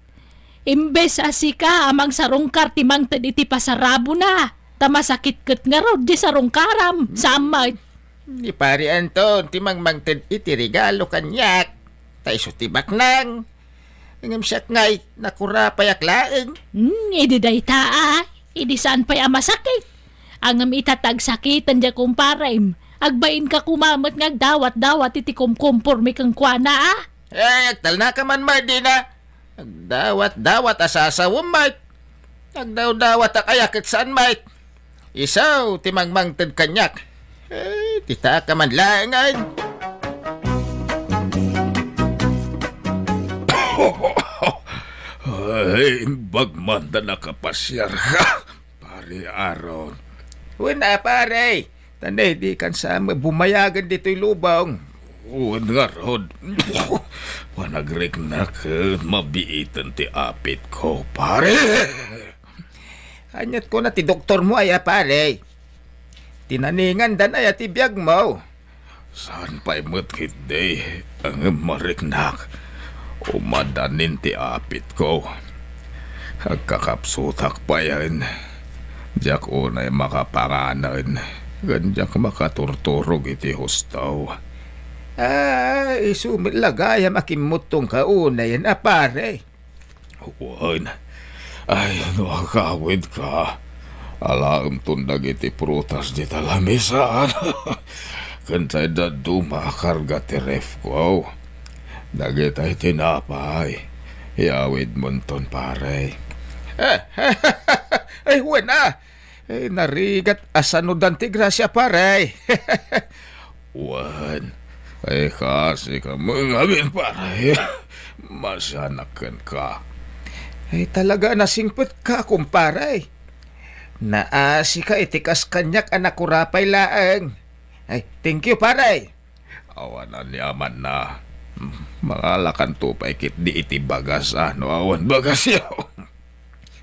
Imbes a sika a mangsarungkar ti mangted iti pasarabona, ta masakit ket ngarud di sarungkaram, saan met. Ni Pari Anton ti mangmangted iti regalo kaniak, ta isu ti baknang. Ngem siak ngay, nakurapayak laeng. Hmm, idi dayta, a, idi saan pay a masakit. Ngem ita ta agsakiten diay kumparem, agbainka koma met nga agdawat-dawat iti kumkumporme kenkuana, a. Eh, agtalnaka man, Mardina. Agdawat-dawat a sasawem, Mike. Agdawdawatak aya ket saan, Mike. Isu ti mangmangted kaniak. Eh, ti taka man laengen. Ay, imbag man ta nakapasiar ka, Pare Aaron. Wen a, pare. Tan, eh, dikan sa bumayagen ditoy lubong. Wen ngarud, panagriknak ket mabiiten ti apitko, pare. Aniat kuna ti doktormo aya, pare? Tinaningandan aya ti biagmo? Saan pay met ketdi, ngem mariknak. Umadanin ti apitko. Agkakapsutak payen. Diak unay makapanganen, ken diak makaturturog iti husto. Ah, isu met la gayam a kimmuttongka unayen a, pare. Wen, ay, no agawidka, alaemton dagiti prutas dita lamisaan. Ken say dadduma a karga ti refko. Dagitay tinapay, iyawidmonton, pare. Eh, ay, wen a. Eh, narigat a sanudan ti grasia, pare. Wen, ay, kaasika met ngamin, pare. Masianak kenka. Ay, talaga a nasingpetka, kumpare. Naasika iti kas kaniak a nakurapay laeng. Ay, thank you, pare. Awan aniamanna. Mangalakanto pay ketdi iti bagas, a, no awan bagasyo.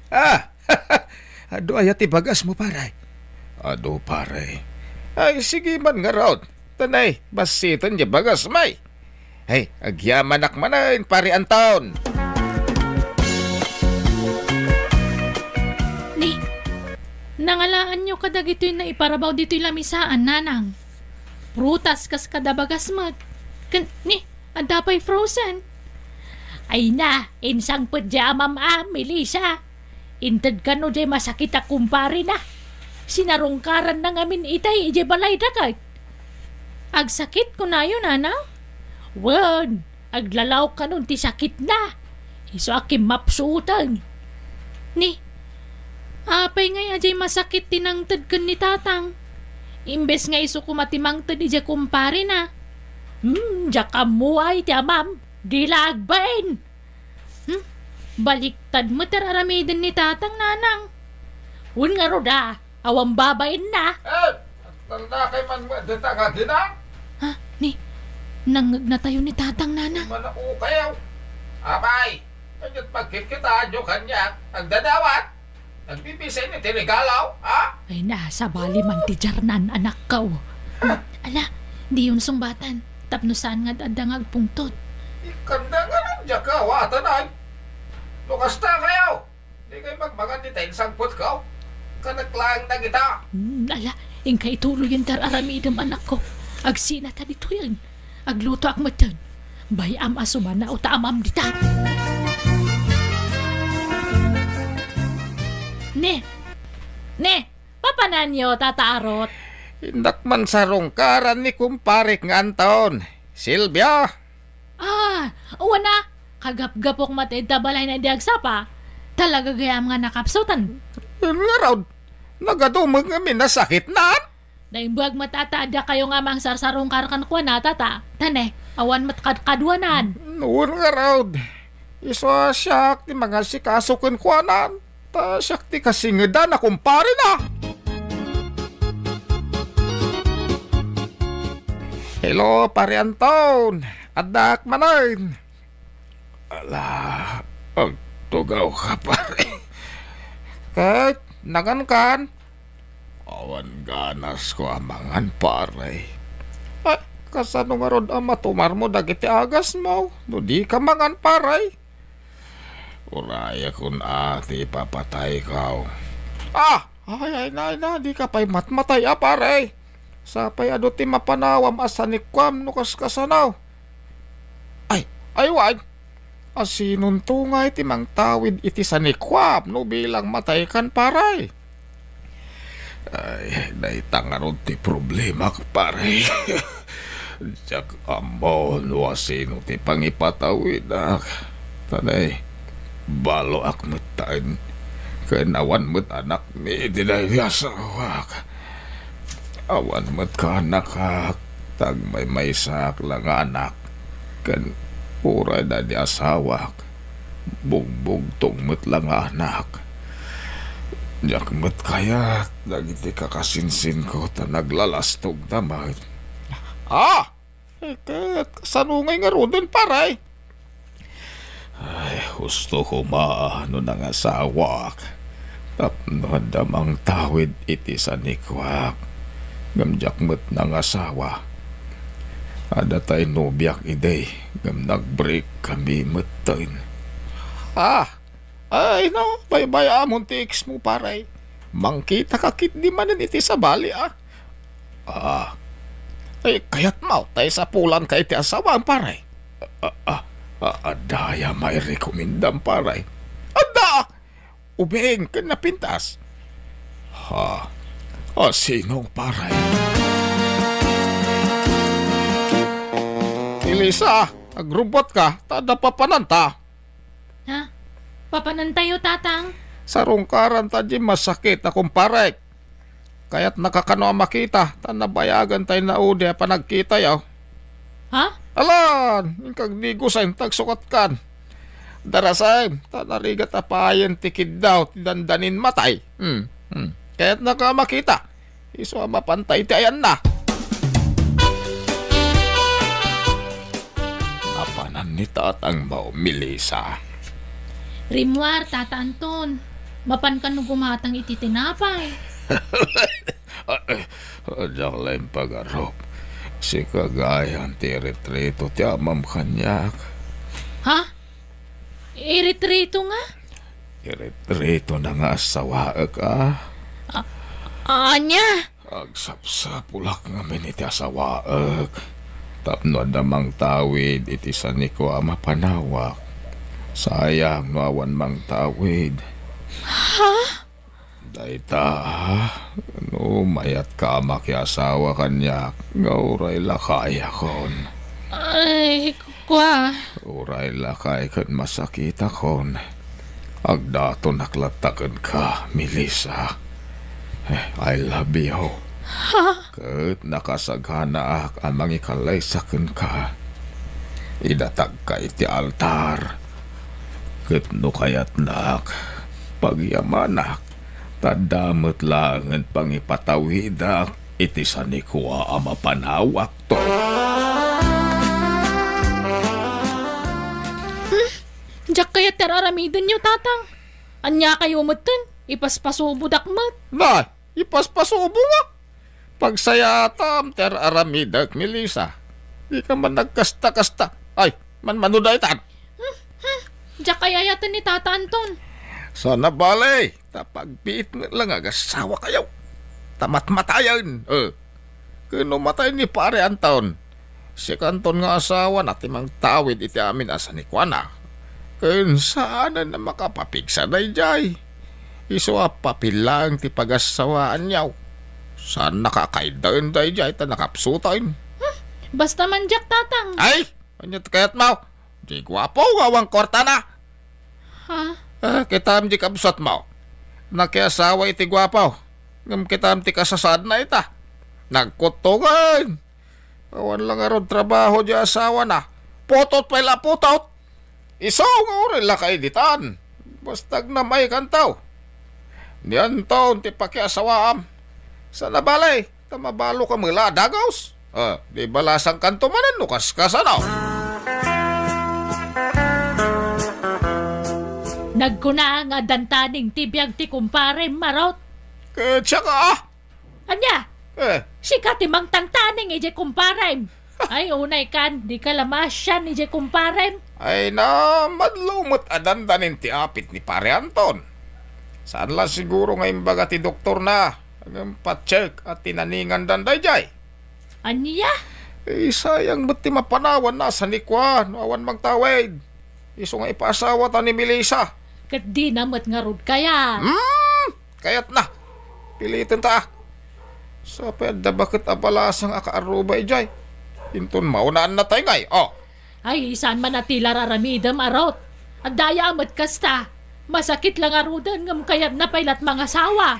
Ah! Adu aya ti bagasmo, pare? Adu, pare. Ay, sige man ngarud. Tanay, bassiten diay bagasmi. Ay, agyamanak manen, Pare Anton. Ni, nangalaanyo kadagitoy naiparabaw ditoy lamisaan, nanang? Prutas kas kada bagas met. Ken, ni, adda pay frozen. Ay na, insangpet diay amam a, Melissa. Inted kano diay masakit a kumparena. Sinarungkaranna ngamin itay idiay balayda ket. Agsakit kunayo, nanang? Wen, aglalaok kanon ti sakitna. Isu a kimmapsutan. Ni, apay ngay a diay masakit ti nangted ken ni tatang? Imbes nga isu koma ti mangted idiay kumparena. Hmm, diak ammo ay ti amam. Di la agbain. Hmm? Baliktad met ti ar-aramiden ni tatang, nanang. Wen ngarud a, awan babainna. Eh, tanda kay man mo dita nga ginang? Ha? Ni, nangngegna tayo ni tatang, nanang. Manao kayo. Apay, kanyat pagkitkitaanyo kaniak, nagdadawat. Nagbibisay ni ti regalo, ha? Ay na, sabali man ti jarnan, anakko. Ala, diyon sungbatan, tapno saan nga adda nga agpungtot. Ikanda nga ran diak kawatan ay. No kasta kayo, di kayo magmangan dita insangpetko. Kanak laeng dagita. Hmm, ala, inka ituloyen ti ar-aramidem, anakko. Agsinata ditoyen. Aglutoak metten. Bay-am a sumanao ta amam dita. Ne! Ne! Papananyo, Tata Arot? Innak man sarungkaran ni kumparek nga Anton. Silvia! Ah, wen a, kagapgapok met ita balayna idi agsapa. Talaga gayam nga nakapsutan. Ngarud, nagadu met ngamin a sakitnan? Naimbag met a ta adda kayo nga mangsarsarungkar kenkuana, Tata. Tane, awan met kadkaduanan. Wen ngarud, isu a siak ti mangasikaso kenkuanan, ta siak ti kasingedan a kumparena. Hello, Pare Anton. Addaak manen. Ala, agtugawka, pare. Ket, nangankan? Awan ganasko a mangan, pare. Ay, kasano ngarud a matumarmo dagiti agasmo no dika mangan, pare? Urayakon a ti ipapatayko. Ah! Ay, ay, na, na, dika pay matmatay a, pare. Sapay adu ti mapanawam a sanikkuam no kaskasano. Ay, ay, wen. A sinonto ngay ti mangtawid iti sanikuam no bilang mataykan, pare? Ay, dayta ngarud ti problemak, pare. Diak ammo no asino ti pangipatawidak. Tanay, baloak metten. Ken awan met anakmi iti daydi asawak. Awan met kaanakak, ta agmaymaysaak la nga anak. Ken uray daydi asawak, bugbugtong met la nga anak. Diak met kayat dagiti kakasinsinko ta naglalastogda met. Ah! Eh, ket kasano ngay ngaruden, pare? Ay, husto koma no nangasawak tapno adda mangtawid iti sanikuak. Ngem diak met nangasawa. Adda tay nobiak idi, ngem nag-break kami metten. Ah! Ay, no, baybay-amon ti ex mo, pare. Mangkitaka ketdi manen iti sabali, ah. Ah. Ay, kayatmo, tay sapulanka iti asawam, pare. Ah, ah, ah, adda aya mairekomendam, pare? Adda! Ubing ken napintas. Ha? Ah, sino, pare? Elisa, agrubotka, ta adda papananta. Ha? Papanantayo, Tatang? Sarungkaran ta di masakit a kumparek. Kayatnaka kano a makita, ta nabayagan tay naudi a panagkitayo. Ha? Alan, inkagdigosen, tagsukatkan. Darasem, ta narigat a payen ti kiddaw ti dandanin matay. Hmm, hmm. Kayatnaka a makita. Isu a mapanta iti ayanna. Napanan ni tatangmo, Melissa. Rimmuar, Tata Anton. Mapan kano gumatang iti tinapay? Diak la impagarup. Sika gayam ti iretrito ti amam kaniak. Ha? Iretrito nga? Iretrito na nga asawaek, a? A-, ania? Agsapsapulak ngamin iti asawaek tapno adda mangtawid iti sanikuam a panawak. Sayang no awan mangtawid. Ha? Dayta, no mayatka a makiasawa kaniak, nga uray lakayakon. Ay, kua. Uray lakay ken masakitakon. Agdatonak latta kenka, Melissa. Eh, I love you. Ha? Ket nakasaganaak a mangikallaysa kenka. Idatagka iti altar. Ket no kayatnak, pagyamanak, ta adda met laengen pangipatawidak iti sanikua a mapanawakto. Hmm? Diak kayat ti ar-aramidenyo, Tatang. Ania kayo metten? Ipaspasubodak met. Na, ipaspasubo nga. Pagsayaatam ti ar-aramidek, Melissa. Dika man nagkasta-kasta. Ay, manmano daytan. Hmm, hmm. Diak ay-ayaten ni Tata Anton. Sana bale, ta pagbiit met la nga agasawakayo. Ta matmatayen. Eh. Ken no matay ni Pare Anton, si Kanton nga asawana ti mangtawid iti amin a sanikuana. Ken saanen a makapapigsa daydiay. Isu a papil laeng ti pagassawaanyo. Saannaka a kaiddaen daydiay ta nakapsuten. Hmm, basta man diak, Tatang. Ay! Ania ti kayatmo? Di guapo nga awan kuartana. Ha? Eh, kitam di kabsatmo. Nakiasawa iti guapo. Ngem kitam ti kasasaadna ita. Nagkuttongen. Awan la ngarud trabaho di asawana. Putot pay la putot. Isu nga uray la kaiditan. Basta agnam-ay kanto. Ni Anton ti pakiasawaam. Sana bale, ta mabalo ka mela a dagus. Ah, di balasang kanto manen no kaskasano. Nagkuna nga addan taning ti biag ti kumpare Marot. Ket siak, ah, Ania? Eh. Sika ti mangtangtaning idiay kumparem. Ay, unay kan, dika la maasian idiay kumparem. Ay na, madlaw met a dandanin ti apit ni Pare Anton. Saan la siguro nga imbaga ti doktorna, ngem pa-check a tinaningandan daydiay. Ania? Eh, sayang met ti mapanawanna a sanikua no awan mangtawid. Isu nga ipaasawata ni Melissa. Ket dina met ngarud kayat. Hmm, kayatna. Pilitenta. Sa pay adda baket a balasang a kaarruba idiay. Inton maunaan natay ngay, oh. Ay, saan man a ti la raramidem, Arot. Adda aya met kasta. Masakit la ngaruden ngem kayatna pay lat mangasawa.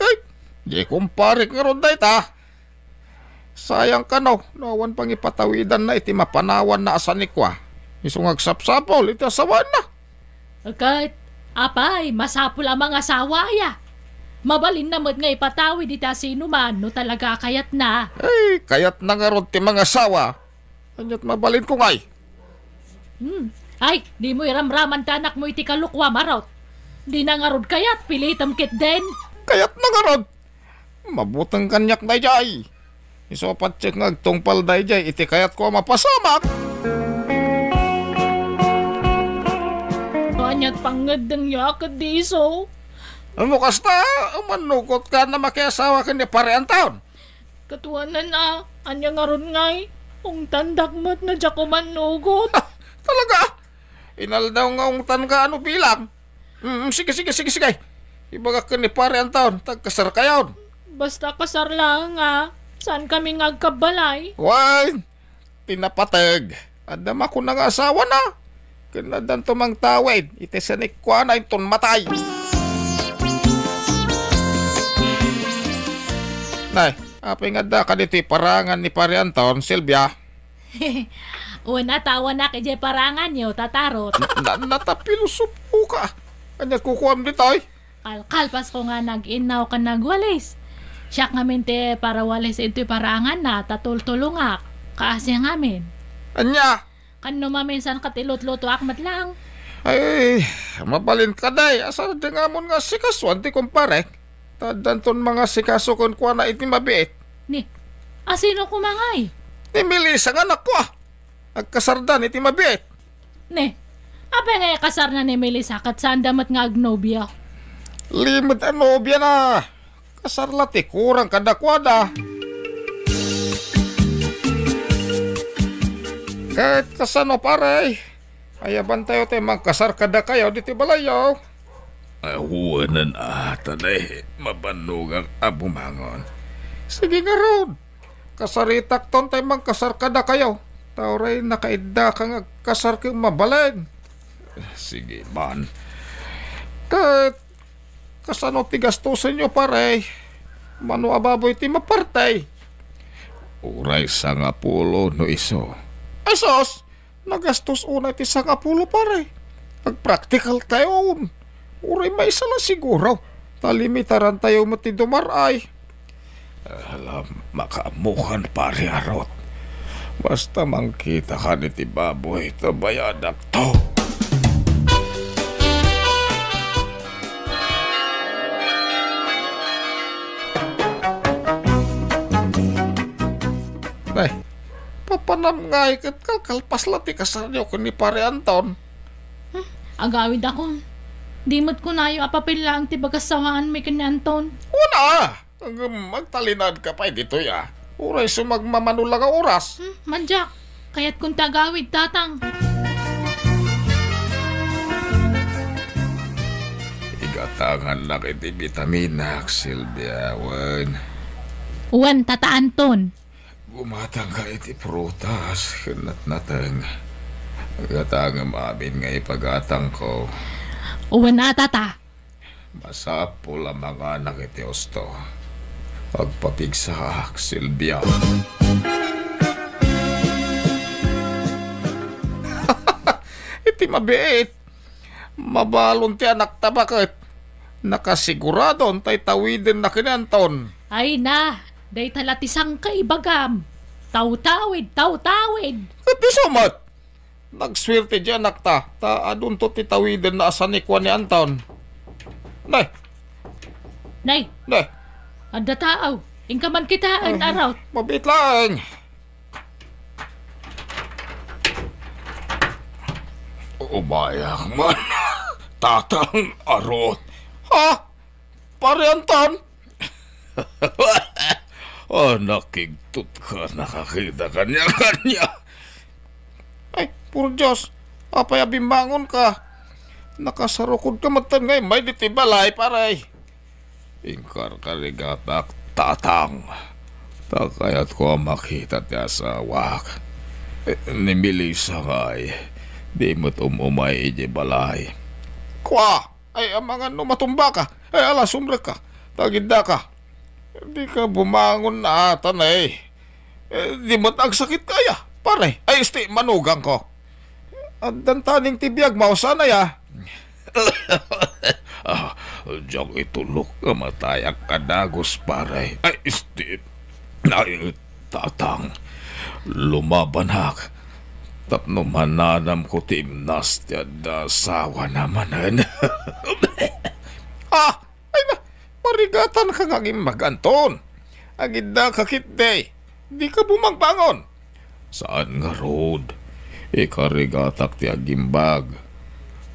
Ay, di kumparek ngarud dayta. Sayang kano, no awan pangipatawidanna iti mapanawanna a sanikua. Isu nga agsapsapul iti asawaenna. Ket, apay, masapul a mangasawa aya. Mabalinna met nga ipatawid iti asinoman no talaga a kayatna. Ay, kayatna ngarud ti mangasawa. Ania't mabalinko ngay? Hmm. Ay, dimo iramraman ti anakmo iti kalukuam, Arot. Dina ngarud kayat, pilitem ketdin. Kayatna ngarud. Mabuteng kaniak daydiay. Isu a patiek nga agtungpal daydiay iti kayatko a mapasamak. Ania't pangngeddengyo a ket di isu? Ammo kasta, umannugotka a makiasawa ken ni Pare Anton. Ket wen a, ania ngarud ngay? Ungtandak met no diak umannugot. Talaga? Inaldaw nga ungtanka a no bilang. Mm, sige, sige, sige, sige. Ibagak ken ni Pare Anton, ta agkasarkayon. Basta kasar laeng a, saankami nga agkabbalay. Wen, ti napateg. Adda makuna nga asawana. Ken addanto mangtawid iti sanikuana inton matay. Nay, apay nga adda kaditoy parangan ni Pare Anton, Silvia? Wen a, awanak idiay paranganyo, Tata Arot. Na, na, natapilosopoka. Ania kukuam ditoy? Kalkalpasko nga nag-innaw ken nagwalis. Siak ngamin ti parawalis iti paranganna, ta tultulongak. Kaasi ngamin. Ania? Ken no maminsan ket ilutlutoak met laeng. Ay, mabalin kadi, asardeng amon nga asikasuan ti kumparek. Ta addanton mangasikaso kenkuana iti mabiit. Ni, asino koma ngay? Ni Melissa nga anakko, a. Agkasardan iti mabiit. Ne, apay nga ikasarna ni Melissa ket saanda met nga agnobia? Limed a nobiana. Kasar la ti kurang kadakuada. Ket kasano, pare? Ayabantayo ti mangkasar kadakayo ditoy balayyo. Awanen a, ta di mabannogak a bumangon. Sige ngarud. Kasaritakton tay mangkasar kadakayo. Ta uray nakaiddaka nga agkasar ken mabalin. Sige man. Ket kasano ti gastusenyo, pare? Mano a baboy ti maparte? Uray sangapulo no isu. Ay sus! Nagastos unay ti sangapulo, pare. Agpraktikal tayon. Uray maysa la siguro. Ta limitaran tayo met ti dumar-ay. Ala, makaammokan, pare Arot. Basta mangkitakan iti baboy, ta bayadakto. Nay, papanam ngay ket kalkalpas la ti kasaryo ken ni Pare Anton. Hmm, agawidakon. Di met kunayo a papel laeng ti bagas sawaanmi ken ni Anton. Una! Ngem agtalinaedka pay ditoy a. Uray sumagmamano la nga oras. Hmm, madiak. Kayatkon ti agawid, Tatang. Igatangannak iti bitaminak, Silvia, wen. Wen, Tata Anton. Gumatangka iti prutas ken natnateng. Gatangem amin nga ipagatangko. Wen a, Tata. Masapul a manganak iti husto. Agpapigsaak, Silvia. Iti mabiit, mabalon ti anakta baket. Nakasiguradon tay tawidenna ken ni Anton. Ay na, dayta la ti sangkaibagam. Tawtawid, tawtawid. Ket isu met, nagsuerte di anakta, ta adunto ti tawidenna a sanikua ni Anton. Nay! Nay! Nay! Adda tao. Inka man kitaen, Arot. Mabiit laeng. Umayak man, Tatang Arot. Ha? Pare Anton? Ah, nakigtot ka, nakakita kaniak kaniak. Ay, puro Dios. Apay a bimmangonka? Nakasarukodka metten nga immay ditoy balay, pare. Inkarkarigatak, Tatang. Ta kayatko a makita ti asawak. Eh, ni Melissa ngay, di met um-umay idiay balay. Kua! Ay, amangan no matumbaka. Ay, ala, sumrekka. Ta agiddaka. Dika bumangon ata, nay. Eh, di met agsakitka aya, pare. Ay, isti, manugangko. Addan taning ti biagmo, saan aya? Ah, diak itulok nga matayak a dagus, pare. Ay, isti. Ay, Tatang, lumabanak tapno mananamko ti imnas ti adda asawana manen. Ah! Ay na, marigatanka nga agimbag, Anton. Agiddaka ketdi. Dika bumangbangon. Saan ngarud. Ikarigatak ti agimbag.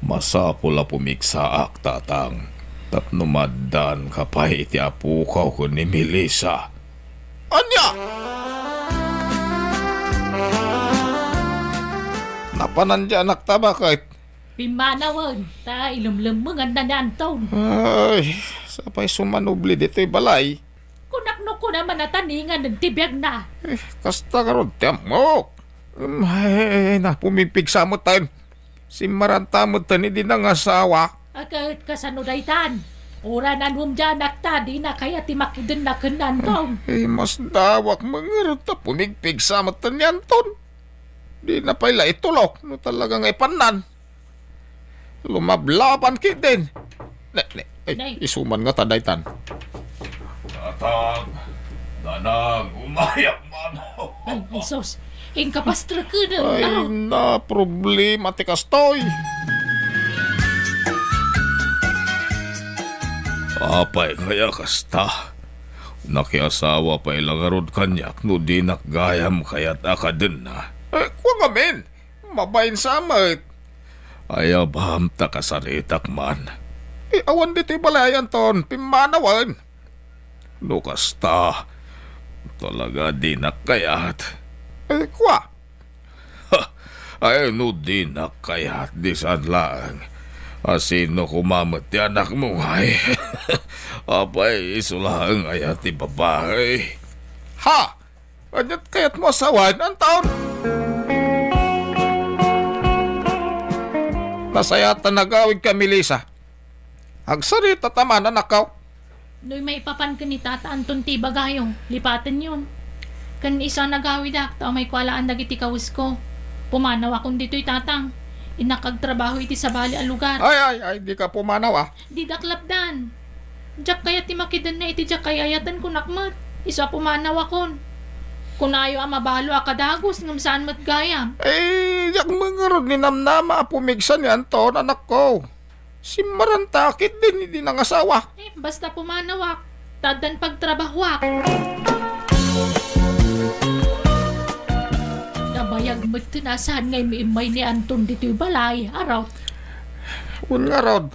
Masapul a pumigsaak, Tatang, tapno maaddaanka pay iti apokaw ken ni Melissa. Ania? Napanan diay anakta, baket? Pimmanawen, ta ilemlemmenganna ni Anton. Ay, sapay sumanubli ditoy balay. Kunak no kuna man a taningan ti biagna. Eh, kasta ngarud ti ammok. Em, ay, na, pumigpigsa metten. Simmaranta metten idi nangasawa. A, ket kasano daytan? Uray nanum diay anakta, dina kayat ti makidenna ken ni Anton. Eh, masdawak met ngarud ta pumigpigsa metten ni Anton. Dina pay la itulok no talaga nga ipannan. Lumablaban ketdin. Ne, ne, ay, Nay. Isuman ngata daytan. Tatang, Nanang, umayakman. Ay, ay, sus. Inka pastreken, Ay, aro. Na, problema ti kastoy. Apay kaya kasta? Nakiasawa pay la ngarud kaniak no dinak gayam kayat a kadenna. Eh, kua ngamin. Mabain sa met. Ay, abam, ta kasaritak man. Eh, awan ditoy balay, Anton. Pimmanawen. No kasta, talaga dinak kayat. Eh, kua? Ha! Ay, no dinak kayat, di saan laeng. A, sino koma met ti anakmo ngay? Apay, isu laeng aya ti babai? Ha! Ania't kayatmo a sawen, Anton? Nasayaat ta nagawidka, Melissa. Agsarita ta man, anakko. Noy maipapan ken ni Tata Anton ti ibagayo, lipatenyon. Ken isu a nagawidak, ta umayko alaan dagiti kawesko. Pumanawakon ditoy, Tatang. Innak agtrabaho iti sabali a lugar. Ay, ay, ay, dika pumanaw, a. Didak lapdan. Diak kayat ti makidenna iti diak ay-ayaten, kunak met. Isu a pumanawakon. Kunayo a mabalo a kadagus ngem saan met gayam. Ay, diak met ngarud ninamnama a pumigsa ni Anton, anakko. Simmaranta ketdin idi nangasawa. Eh, basta pumanawak, ta addan pagtrabahoak. Nabayag metten a saan nga immiimmay ni Anton ditoy balay, arot. Wen ngarud.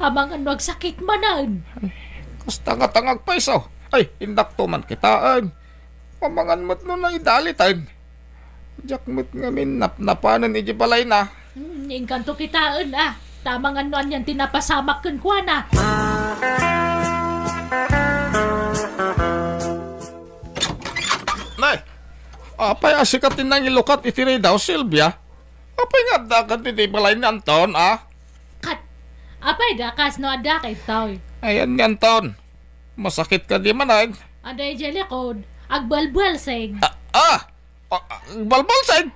Amangan no agsakit manen. Ay, kasta nga tangag pay isu. Ay, indakto man kitaen. Amangan met no naidaliten. Diak met ngamin napnapanen iti balayna. Hmm, inkanto kitaen, a. Ta amangan no anian ti napasamak kenkuana. Nay, apay a sika ti nangilukat iti ridaw, Silvia? Apay nga adda kadi iti balay ni Anton, a? Kat, apay da kasno adda kaytoy? Ayan ni Anton. Masakit kadi manen? Adda idiay likod. Agbalbalsig. A, a! A, a, agbalbalsig?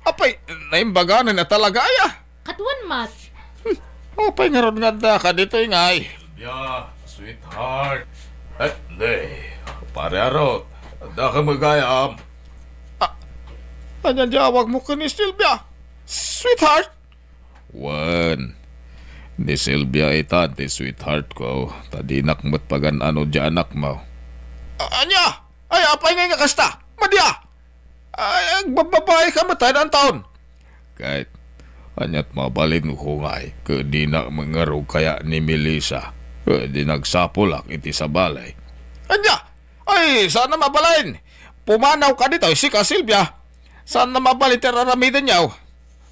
Apay, naimbaganan na talaga, aya? Kat wen met. Hmm, apay ngarud nga adda kadi toy ngay? Silvia, sweetheart. Eh, ne, pare Arot, adda ka met gayam? A, ania ti awagmo ken ni Silvia? Sweetheart? Wen, ni Silvia itan ti sweetheart ko, ta dinak met pagan-ano diay anakmo. A, ania? Ay, apay ngay nga kasta? Madi a! Ay, agbababaika met, Anton. Ket, ania't mabalinko ngay, ket dinak met ngarud kaya ni Melissa, ket di nagsapulak iti sabali. Ania? Ay, saan a mabalin. Pumanawka ditoy, sika, Silvia. Saan a mabalin ti ar-aramidenyo.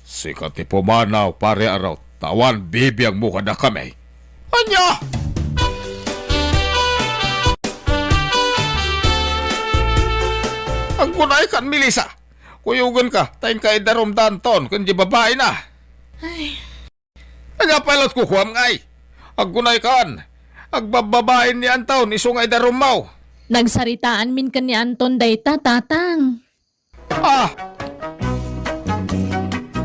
Sika ti pumanaw, Pare Arot, ta awan bibiangmo kadakami. Ania? Aggunaykan, Melissa. Kuyogenka, ta inka idarum da Anton ken di babaina. Ay. Ania pay la't kukuam ngay? Aggunaykan. Agbabbabain ni Anton isu nga idarummo. Nagsaritaanmin ken ni Anton dayta, Tatang. Ah!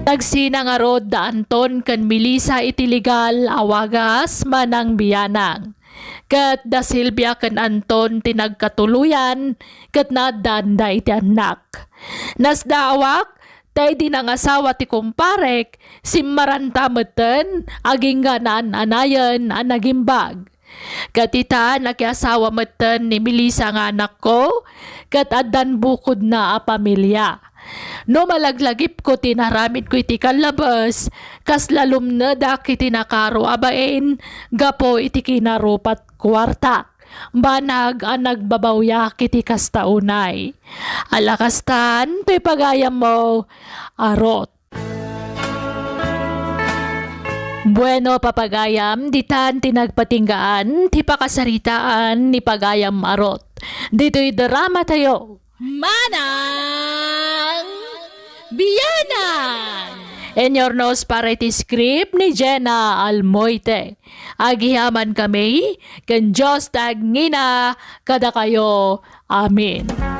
Nagsina ngarud da Anton ken Melissa iti legal a wagas manang biyanang. Ket da Silvia ken Anton ti nagkatuloyan ket naaddaan da iti annak. Nasdaawak ta idi nangasawa ti kumparek, simmaranta metten agingga naan-anayen a nagimbag. Ket ita, nakiasawa metten ni Melissa nga anakko, ket addan bukodna a pamilia. No malaglagipko ti inaramidko iti kallabes, kasla lumnedak iti nakaro a bain gapu iti kinarupat kuartak. Banag a nagbabawyak iti kasta unay. Ala kastan, toy pagayammo, Arot. Bueno, papagayam, ditan ti nagpatinggaan ti pakasaritaan ni pagayam Arot. Ditoy drama tayo. Manang Biyanang! Inurnos para iti script ni Jenna Almoite. Agyamankami, ken Dios ti agngina kadakayo. Amen.